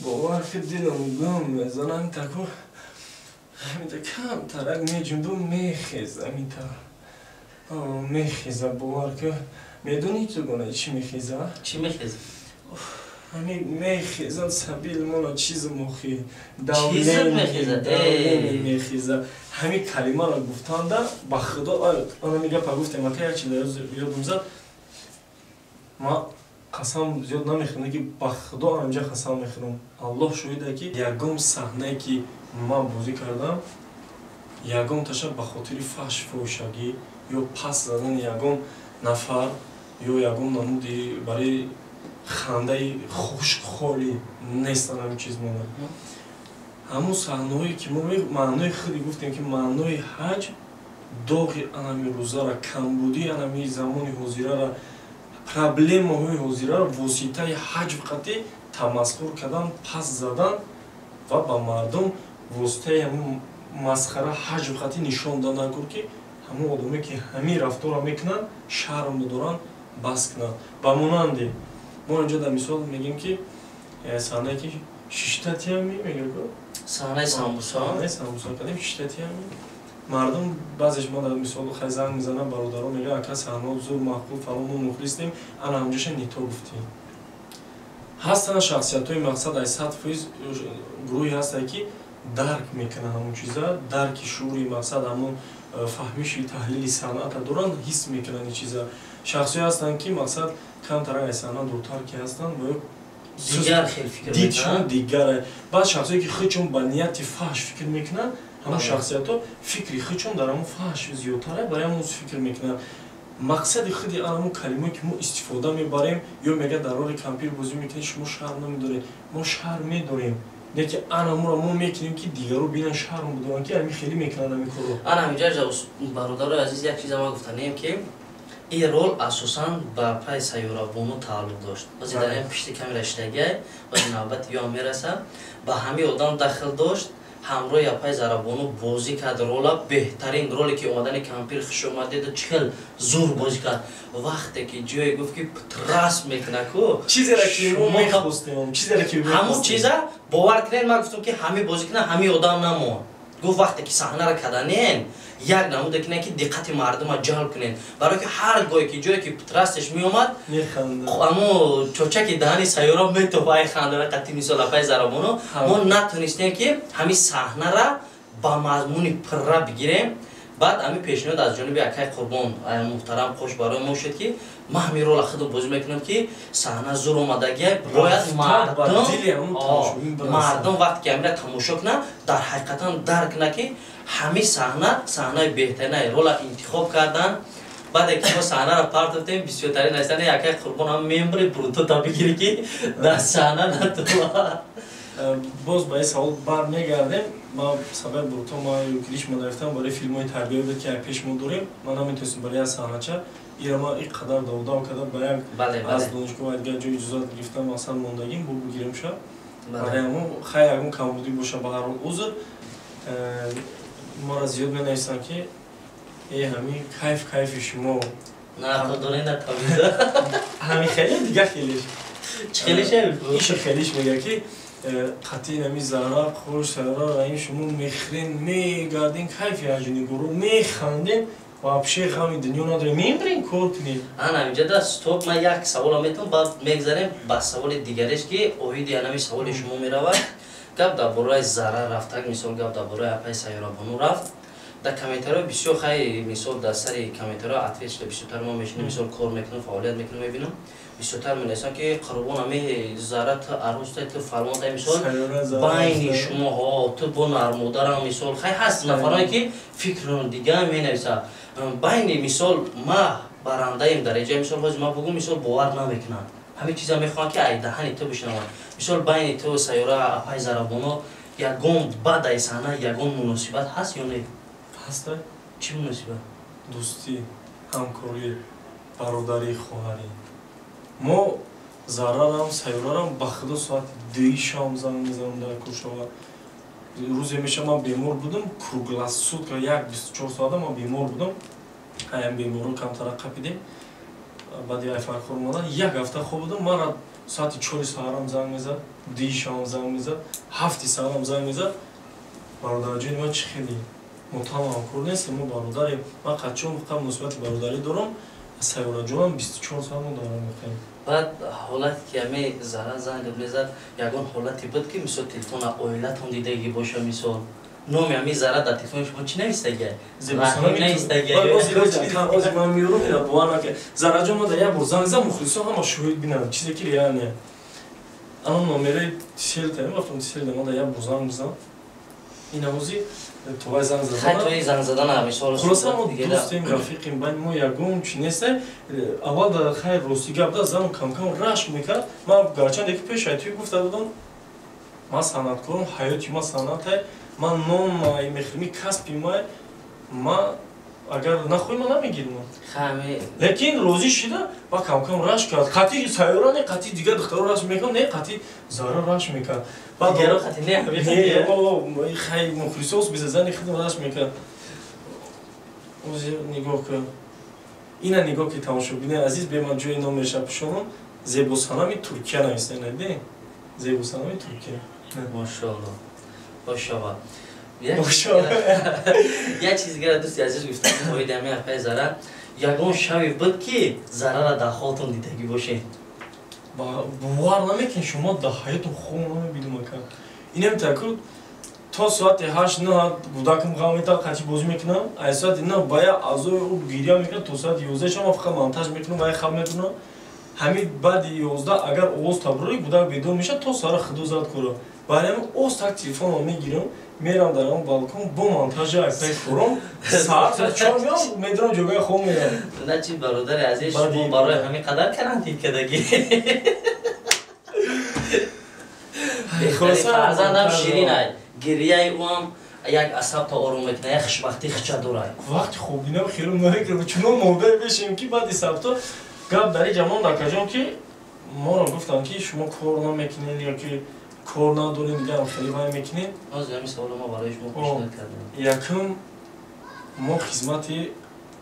бовар ки, дилам гум мезанам. Ҳамитаку ҳамита камтарак меҷунбу, мехеза, ҳамита мехеза. Бовар ки, медонӣ чӣ гуна чӣ мехеза? Чӣ мехеза? Ҳами мехезад сабил мола чизи мохи мехеза. Ҳами калимаро гуфтанда, ба Худо, анами гапа гуфтем, ака, як чи ёдум зад. Ма қасам зиёд намехӯрам, ки ба Худо анҷа қасам мехӯрам, Аллоҳ шоҳида, ки ягон саҳнае, ки ман бозӣ кардам, ягон таша ба хотири фаҳш фоҳишагӣ ё пас задани ягон нафар ё ягон намуди барои хандаи хушкхолӣ нестан. Ҳамин чиз мона, ҳамун саҳнаҳое, ки мо маънои худи гуфтем, ки маънои ҳаҷ Доғи анами рӯзара, камбудии анами замони ҳозирара, проблемаҳои ҳозираро воситаи ҳаҷв қатӣ тамасхур кардан, пас задан ва ба мардум воситаи ҳамун масхара ҳаҷв қатӣ нишон додан кур, ки ҳамон одаме, ки ҳамин рафторро мекунанд, шарм доранд, бас кунанд. Ба монанде мо инҷо дар мисол мегӯем, ки саҳнае ки шиштатиями мега. Саҳнаи самбуса. Саҳнаи самбуса кардем, шиштатиями. Мардум баъзеш мо дар мисол хай занг мезананд, бародаро мегӯянд: «Ака, саҳнао зур, маъқул, фалон, мо мухлисем, ана ҳамҷоша нито гуфтем». Ҳастанд шахсиятҳои, мақсад, ай 100% гурӯҳе ҳастанд, ки дарк мекунанд ҳамон чиза, дарки шуури, мақсад, ҳамон фаҳмиши таҳлили санъата доранд, ҳис мекунанд ин чиза. Шахсҳое ҳастанд, ки, мақсад, камтар ай саҳна дуртар ки ҳастанд ва дигар хел фикр. Дидшон дигар. Баъд шахсое, ки худшон ба нияти фаҳш фикр мекунанд, ҳамон шахсиятҳо фикри худшон дар ҳамон фаҳш зиёдтара, барои ҳамон фикр мекунанд. Мақсади худи ҳамон калимое, ки мо истифода мебарем, ё мега дар роли кампир бозӣ мекунед, шумо шарм намедоред. Мо шарм медорем, не ки анамуро мо мекунем, ки дигарро бинан, шарм бидоранд, ки ҳамин хеле мекунанд ҳамин корро. Ана ҳаминҷа, бародарои азиз, як чиза ман гуфтанем, ки ин рол асосан ба пай Сайёрабону тааллуқ дошт. Ози дар ин пишти камера шидагиай, ози навбати ё мераса, ба ҳамин одам дахл дошт. Ҳамроҳи апай Зарабону бозӣ кард рола, беҳтарин роле ки омадани кампир хуш омадеду чӣ хел зур бозӣ кард. Вақте ки ҷое гуфт, ки трас мекуна-ку. Чизеро ки мо мехостем, чизеро ки ҳамун чиза, бовар кунед, ман гуфтам, ки ҳамин бозӣ кунад, ҳамин одам намонд. Гуфт, вақте ки саҳнаро каданен, як намуде кунед, ки диққати мардума ҷалб кунед, барое ки ҳар гое ки ҷое ки трастеш меомад, амо чочаки даҳани Сайёра метопа ай хандара қати. Мисол, апай Зарабоно, мо натонистем, ки ҳамин саҳнара ба мазмуни пурра бигирем. Баъд ҳамин пешниҳод аз ҷониби акай Қурбон муҳтарам қош барои мо шуд, ки ман ҳамин рола худам бозӣ мекунам, ки саҳна зур омадагия, бояд мардум вақте ки ҳамина тамошо кунад, дар ҳақиқатан дарк кунад, ки ҳамин саҳна саҳнаи беҳтарина. Рола интихоб кардан. Баъде ки мо саҳнаро партофтем, бисёртарин ҳастани акай Қурбон ҳам мембри брутота бигирӣ, ки дар саҳна натова. Боз ба ин савол бармегардем. Ман сабаби бруто ма юкилиш ма нарафтам, барои филмҳои тарбиявӣ буд, ки пеш мо дорем. Ман наметонистам барои як саҳнача ира ма ин қадар давдав карда, ба як аз донишгоҳ дигар ҷой иҷозат гирифтам, масалан, мондагим бо бигирем ша. Барои ҳамон хай ягон камбудӣ боша, ба ҳар ҳол узр. Маро зиёд менависанд, ки э, ҳамин кайф, кайфи шумо. Ҳамин хеле дигар хелеш. Иша хелиш мега, ки қатъи нами Зара хуш, Сара, Раим, шумо мехӯрен, мегарден, кайфи ҳаҷинигоро механден, вообще ғами дунё надорем, мембирен кор кунем. Ана инҷа стоп, ман як саволам метавон, баъд мегзарем ба саволи дигареш, ки оиди анами саволи шумо меравад. Гап дар бораи Зара рафтак, мисол, гап дар бораи апаи Сайёрабону рафт. Дар комментариҳо бисёр хай, мисол, дар сари комментариҳо ответ шуда бисёртар мо мешинем, мисол, кор мекунем, фаъолият мекунем, мебинам, бисёртар менависам, ки Қурбон, ами Зара, ту арӯстай, ту фалонтай, мисол, байни шумоҳо, ту бо нармодарам, мисол, хай ҳаст нафарое, ки фикрон дига менависад. Байни, мисол, ма барандаем дараҷа, мисол, ҳозир ма бугум, мисол, бовар намекунанд, ҳамин чиза мехоҳам, ки ай даҳани ту бишнаванд. Мисол, байни ту, Сайёра, апай Зарабоно ягон баъд ай саҳна ягон муносибат ҳаст ё не? Ҳаста. Чӣ муносибат? Дӯстӣ, ҳамкорӣ, бародарӣ, хоҳарӣ. Мо Зарарам, Сайёрарам ба худо соати 2-и шом занг мезанам дар куршова. Рӯзе меша, ман бемор будам, круглосутка, як 24 соата ман бемор будам. Аям беморо камтара қапидем, баъди айфархор омадан як ҳафта хоб будам. Мара соати 4-и саҳарам занг мезад, 2-и шавам занг мезад, 7-и саҳарам занг мезад: «Бародарҷони ман, чӣ хеле? Мо танҳо ҳамкор нестем, мо бародарем». Ман қачон фақат муносибати бародарӣ дорам, Сайёраҷонам 24 соат мо давом мекунем. Баъд ҳолате ки ҳаме Зара занг мезад, ягон ҳолате буд, ки, мисол, телефона оилатон дидагӣ боша? Мисол, номи ҳами Зара дар телефони шумо чӣ навистагия? Навистагия. Ман меёрам ина, бовар накард. Зараҷон ман дар як бор занг зад, мухлисон ҳама шоҳид бинанд, чизе ки реальне. Ана номераи Тисел таем рафтам, Тисел ман дар як бор занг зад. Ина ҳози товай занг задан, занг задана, мисол. Хулоса, мо дӯстем, рафиқем, байни мо ягон чи нест. Аввал дар хайр, рости гап да, занам камкам рашк мекард. Ман гарчанде ки пеш айтӯй гуфта будам, ман санъаткорам, ҳаёти ман санъатай, ман нон май мехӯрми, касби май, ман Агар нахоҳӣ, ман намегирам. Лекин розӣ шида ба кам-кам рашк кард. Қатъи сайёра не, қатъи дигар духтаро рашк мекард, не, қатъи Зара рашк мекард. Дигаро қатъи не, не, хай мухлисос биза зани худам рашк мекард. Ози нигоҳ кун. Ина нигоҳ ки тамошобинои азиз, бе ман ҷои номеша пӯшонам, Зебосанами Туркия нависта, не? Зебосанами Туркия. Машоалло. Бошава. Як чиз дигара, дӯсти азиз, гуфтам оиди ҳамин апаи Зара, ягон шаве буд ки Зарара дар холтон дидагӣ бошед? Бовар намекунед, шумо дар ҳаётон хоб намебинам ака. Инам такур то соати 8-9 кӯдакам ғам метавад, қачи бозӣ мекунам, ай соати 9 ба як аъзои ӯ гиря мекунад, то соати 11 шаб ман фақат монтаж мекунам ва як хаб мекунам. Ҳамин баъди 11 агар овоз таброрӣ, кӯдак бедор мешавад, то сара худо зад кора. Барои ҳамин оз так телефонро мегирам, мерам дар он балкон бо монтажи аксаи кором, соат 4 меом, медорам ҷойгоҳи хоб мерам. На чи, бародари азиз, шумо барои ҳамин қадар карантин кардагӣ? Фарзандам ширин ай, гирияи ӯам як асаб то ором мекунад, як хушбахтӣ хича дорад. Вақти хобинам хело намекунам, чунон модар бешем ки баъди сабто гап дар ин ҷамон дакаҷон ки моро гуфтанд ки шумо кор намекунед ё ки кор надоред, дигарам хеле вай мекунед. Ҳозир ҳамин саволо мо барои шумо пешниҳод кардем. Якум, мо хизмати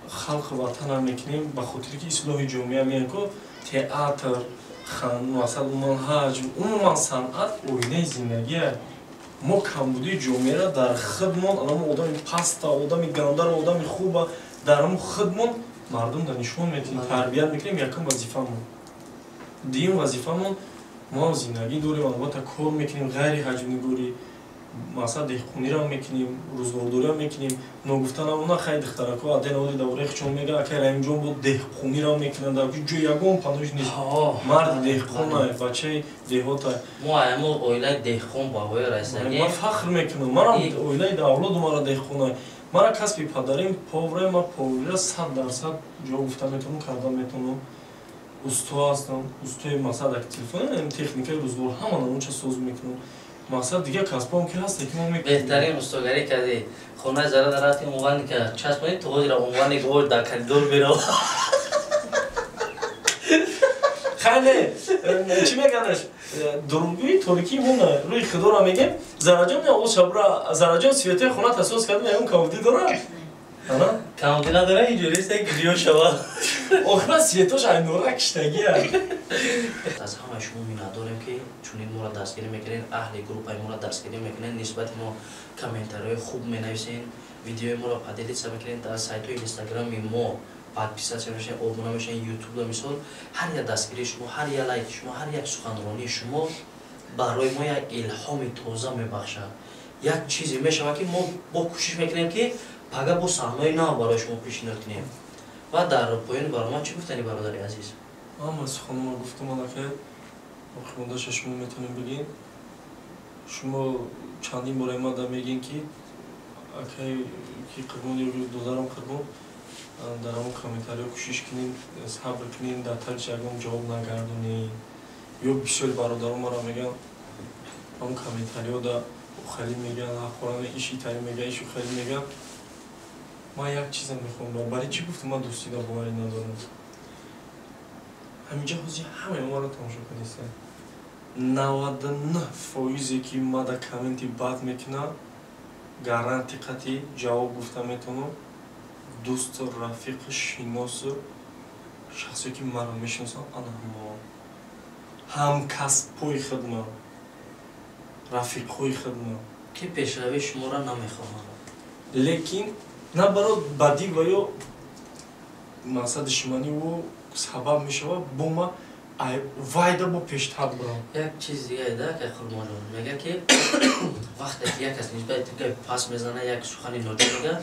халқи ватанам мекунем ба хотире ки ислоҳи ҷомеа меян ку театр, масалан, умуман ҳаҷм, умуман санъат оинаи зиндагия. Мо камбудии ҷомеаро дар худмон, анамо одами паста, одами гандаро, одами хуба дар ҳамон худмон мардум дар нишон медиҳем, тарбият мекунем. Якум вазифамон. Дуюм вазифамон, мо ҳам зиндагӣ дорем, албатта кор мекунем, ғайри ҳаҷмнигорӣ, масалан деҳқониро мекунем, рӯзгордориам мекунем. Ногуфта намона, хай духтарако аден оли давраи хучон мега, акай Раҳимҷон бо деҳқониро мекунанд, дар ҷои ягон панош нест. Марди деҳқонай, бачаи деҳотай. Мо аямо оилаи деҳқон ба воя расидагем. Ман фахр мекунам, манам оилаи давлоду мара деҳқонай. Мара касби падарим повара, ман поварира 100% ҷо гуфта метавонам, карда метавонам. Усто ҳастам, устои масалан ак телефон, техникаи рӯзгор ҳама намунча соз мекунам. Мақсад дигар касбам ки ҳаст, ки мо мекунем. Беҳтарин устогарӣ кардӣ. Хонаи Зара дар рафти унвони ка часпонӣ, то ҳозира унвони гор дар коридор меравад. Хеле чӣ меганаш? Дурӯғгӯи торикии мона рӯи худоро мегем. Зараҷон не, о шабра Зараҷон светои хона тасос кардем, ягон камбудӣ дорад? Ана? Камбудӣ надорад, инҷурӣ аст, гирё шавад. Охира светош айнора киштагия. Аз ҳамаи шумо миннатдорем ки чунин моро дастгирӣ мекунед, аҳли группаи моро дастгирӣ мекунед, нисбати мо комментариҳои хуб менависед, видеои моро поделиться мекунед, дар сайтҳои инстаграми мо подписаться мешавед, обуна мешавед, ютубда мисол. Ҳар як дастгирии шумо, ҳар як лайки шумо, ҳар як суханронии шумо барои мо як илҳоми тоза мебахшад. Як чизе мешавад ки мо бо кӯшиш мекунем ки пага бо саҳнаҳои нав барои шумо пешниҳод кунем. Ва дар поёни барнома чӣ гуфтани, бародари азиз? Ҳама суханҳоро гуфтам аллакай, боқимондаша шумо метавонед бигӯед. Шумо чандин бора мада мегӯед ки акай ки Қурбон ё додарам Қурбон, дар ҳамон комментариҳо кӯшиш кунед, сабр кунед, дар тарҷи ягон ҷавоб нагардонед. Ё бисёри бародарон маро мегӯянд, ҳамон комментариҳо да ухалӣ мегӯянд, ҳаққора иши тари мегӯянд, ишу халӣ мегӯянд. Ман як чизам мехоҳам, барои чӣ гуфтам ман дӯстида боварӣ надорам. Ҳаминҷа ҳозир ҳамаи маро тамошо кардистанд. 99% ки ма дар комменти бад мекунам, гаранти қатъӣ ҷавоб гуфта метавонам. Дӯсту, рафиқу, шиносу, шахсое ки маро мешиносанд, ана ҳамаон. Ҳамкасбҳои хидмат, рафиқҳои хидмат. Ки пешравии шуморо намехоҳанд. Лекин на баро бадӣ ва ё мақсад душманӣ ӯ сабаб мешавад бо ма вайда бо пештар бурам. Як чиз дигаре да, ки Қурбонҷон мегӯяд ки вақте ки як кас нисбати ту гапи пас мезанад, як сухани ноҷо мегӯяд,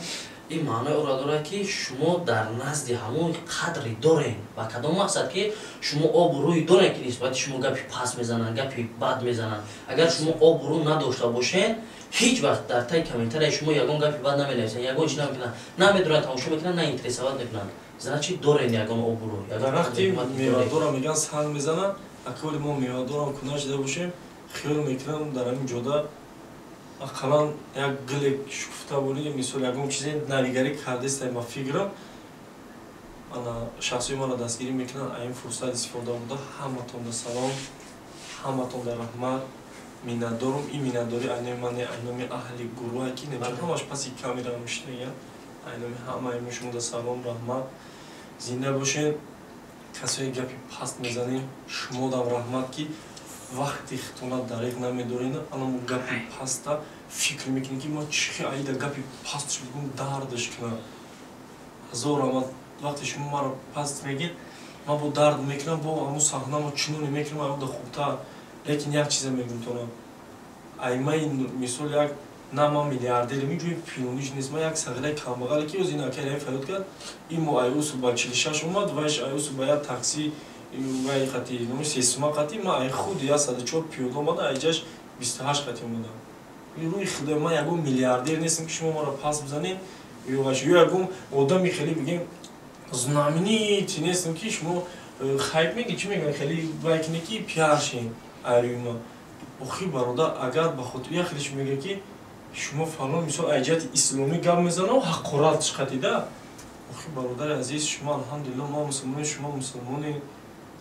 ин маънои онро дорад ки шумо дар назди ҳамон қадре доред. Ба кадом мақсад ки шумо обрӯй доред ки нисбати шумо гапи пас мезананд, гапи бад мезананд. Агар шумо обрӯ надошта бошед, ҳеҷ вақт дар таи комментарияи шумо ягон гапи бад наменависанд, ягон чиз намекунанд, намедонанд, тамошо мекунанд, на интересоват мекунанд. Значит, доред ягон обрӯ. Дар вақти мевадорам мегӯянд санг мезананд, аколи мо мевадорам куна шида бошем, хиёл мекунам дар ҳамин ҷода Ақаллан як гиле шукуфта бурӣ, мисол ягон чизе навигарӣ кардеста, ма фикрам ана шахсои маро дастгирӣ мекунанд, ин фурсат истифода бурда ҳаматонда салом, ҳаматонда раҳмат, миннатдорум. Ин миннатдорӣ айноми ман не, айноми аҳли гурӯҳе ки ҳамаш паси камера мешинаган, айноми ҳамаи шумода салом, раҳмат, зинда бошед. Касое гапи паст мезанем, шумодам раҳмат, ки вақти хитона дариқ намедоред, анамо гапи паста фикр мекунед, ки ман чихе аида гапи пастш бигум, дардаш кунам. Ҳазор раҳмат. Вақте шумо маро паст мегед, ман бо дард мекунам, бо ҳамун саҳнамо чуноне мекунам, аёда хубтар. Лекин як чиза мегум тона, аймаи мисол як на ман миллиардерем, ин ҷои пинониш нест, ман як сағираи камбағале ки оз ин акай фарёд кард, ин мо айусу ба 46 омад, вайш айусу ба як такси вай қати номи сесума қати, ман ай худ 104 пиёда омада, айҷаш 28 қати омадам. Рӯи худо, ман ягон миллиардер нестам, ки шумо маро пас бизанед, ё ягон одами хеле бигем знаменитый нестам, ки шумо хайп меги, чӣ мегӯянд, хеле вай кине ки пиар шин айрӯи ман. Охи бародар, агар ба хотир як хелеш мега, ки шумо фалон, мисол ай ҷиҳати исломӣ гап мезанам, ҳақорат шқатида. Охи бародари азиз, шумо алҳамдулилло, мо мусулмонем, шумо мусулмони,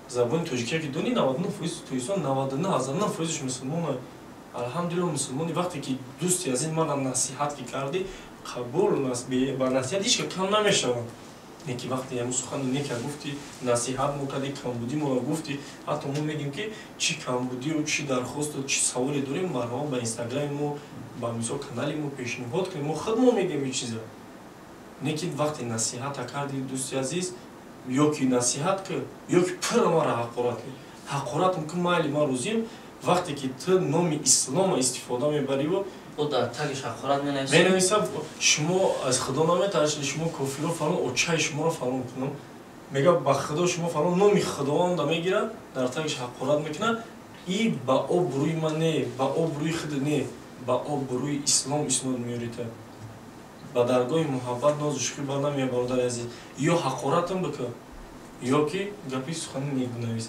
забони тоҷикия ки дони, 99% тоҷикистон, 99,9%-ш мусулмон, алҳамдулилло мусулмони. Вақте ки дӯсти азиз мана насиҳат ки кардӣ, қабул, ба насиҳат ҳеч кам намешавам. Не ки вақте ҳамун сухани нека гуфтӣ, насиҳат мо кардӣ, камбудӣ моро гуфтӣ, ҳатто мо мегӯем, ки чӣ камбудию чӣ дархосту чӣ саволе дорем, марҳамат, ба инстаграми мо, ба мисол канали мо пешниҳод кунем, мо худ мо мегӯем ин чиза. Не ки вақте насиҳата кардӣ, дӯсти азиз, ё ки насиҳат кар, ё ки пурра маро ҳақорат кар. Ҳақоратам ки майли, ман розием, вақте ки ту номи ислома истифода мебариву дар тагиш ҳақорат менависад, менависад, шумо аз худо наметарсед, шумо кофиро фалон, очаи шуморо фалон кунам, мега, ба худо шумо фалон, номи худованда мегирад, дар тагиш ҳақорат мекунад. И ба обрӯи ман не, ба обрӯи худ не, ба обрӯи ислом иснод меёрита. Ба даргоҳи муҳаббат нозу шӯхӣ бар намеяд, бародари азиз. Ё ҳақоратам бикун, ё ки гапи сухани нек бинавис.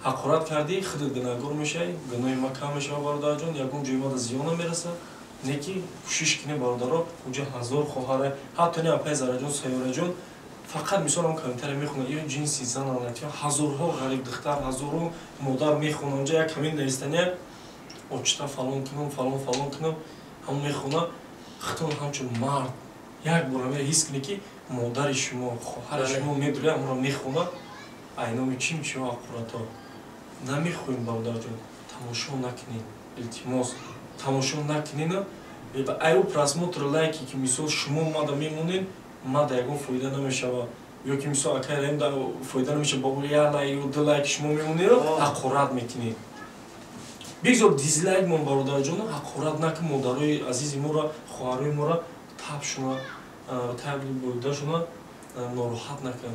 Ҳақорат кардӣ, худат гунаҳгор мешавӣ, гуноҳи ма кам мешавад, бародарҷон, ягон ҷои мада зиён намерасад. Не ки кӯшиш кунем, бародаро, уҷа ҳазор хоҳара, ҳатто не апай Зараҷон, Сайёраҷон, фақат мисол ҳам комментария мехонад, ё ҷинси зан аллати, ҳазорҳо ғариб духтар, ҳазорҳо модар мехонад, унҷа як коммент навистания, очта фалон кунам, фалон фалон кунам, ҳам мехонад. Худтон ҳамчун мард як бор ҳамеро ҳис кунед, ки модари шумо, хоҳари шумо медуря, ҳамонро мехонад, айноми чим чиё ҳақорато намехоҳем, бародарҷон, тамошо накунед, илтимос, тамошо накунед. Аю просмотр, лайки ки мисол шумо мада мемонед, мада ягон фоида намешавад, ё ки мисол акай Раҳим фоида намешавад, ба як лайк ё ду лайк шумо мемонед, ҳақорат мекунед. Бигзор дизлайк мон, бародарҷон, ҳақорат накун модарои азизи моро, хоҳарои моро, табшуна, таб бурдашуна нороҳат накун.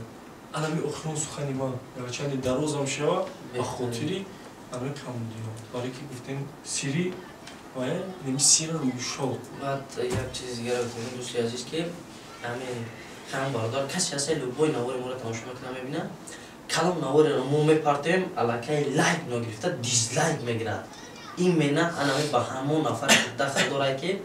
Анами охирон сухани ман, гарчанде дарозам шава, ба хотири ами камбудиҳо, барое ки гуфтем сири ва неми сира рӯйшод. Баъд як чизи дигар гуфтем, дӯсти азиз, ки ами ҳам бародар касе ҳаста, любой навори моро тамошо мекунад, мебинад, калом навореро мо мепартоем, аллакай лайк ногирифта дизлайк мегирад. Именно анами ба ҳамон нафаре ки дахл дорад, ки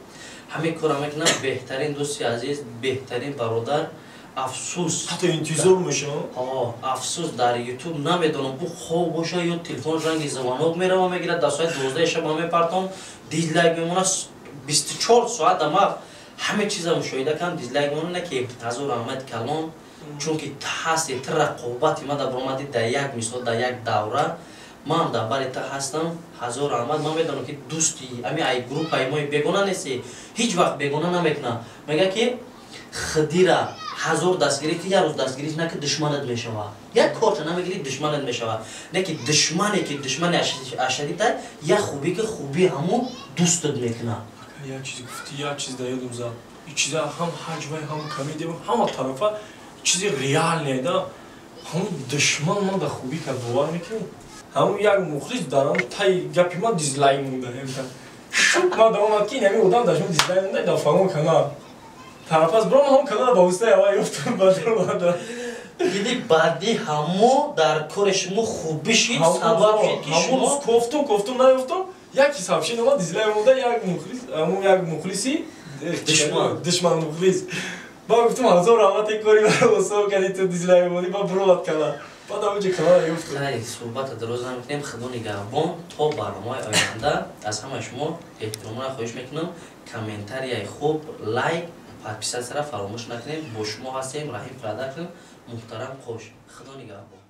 ҳамин корро мекунад, беҳтарин дӯсти азиз, беҳтарин бародар, афсӯс. Ҳатто интизор мешавам. Афсӯс, дар ютуб намедонам, ӯ хоб боша ё телефон ранги звонок мерава, мегирад, дар соати 12 шаба мепартом, дизлайк мемонад 24 соат. Ама ҳаме чиза мушоҳида кардам, дизлайк мемонад. Не ки ҳазор раҳмати калон, чунки ту ҳасти, ту рақобати ма дар баромадӣ, дар як мисол, дар як давра ман дар бари ту ҳастам. Ҳазор раҳмат. Ман медонам, ки дӯсти ами ай группаи мои бегона нести, ҳеҷ вақт бегона намекунад. Мега, ки хидира ҳазор дастгирӣ ки як рӯз дастгирӣ наки, душманат мешавад, як корча намегирӣ, душманат мешавад. Не ки душмане ки душмани ашадита, як хубӣ ки хубӣ ҳамун дӯстат мекунад. Як чиз гуфтӣ, як чиз дар ёдам зад. Ин чиза ҳам ҳаҷвай, ҳам комедия, ҳама тарафа чизи реальный да. Ҳамун душман ман дар хубӣ кард, бовар мекунӣ? Ҳамун як мухлис дар ҳамун таи гапи ман дизлайк монда. Шук ман омад, ки ин ҳамин одам дар шумо дизлайк монда дар фалон канал. Тарафас бром ҳам канал ба воситаи ава ёфтам баъд. Диди, баъди ҳамо дар кори шумо хубӣ шид, сабаб шид, ки шумо кофтум, кофтум, наёфтум. Яки сообщение омад, дизлайк монда, як мухлис, ҳамун як мухлиси душман мухлис. Ба гуфтам, ҳазор раҳмат, кори маро осон кардӣ, ту дизлайк монди, ба буровад канал. Баъд ҳамунҷо канал ёфтам. Хайр, суҳбата дароз намекунем. Худо нигаҳбон то барномаи оянда. Аз ҳамаи шумо эҳтиромона хоҳиш мекунам, комментарияи хуб, лайк, подписаться ра фаромӯш накунем. Бо шумо ҳастем Раҳим Продакшн, муҳтарам Қош. Худо нигаҳбон.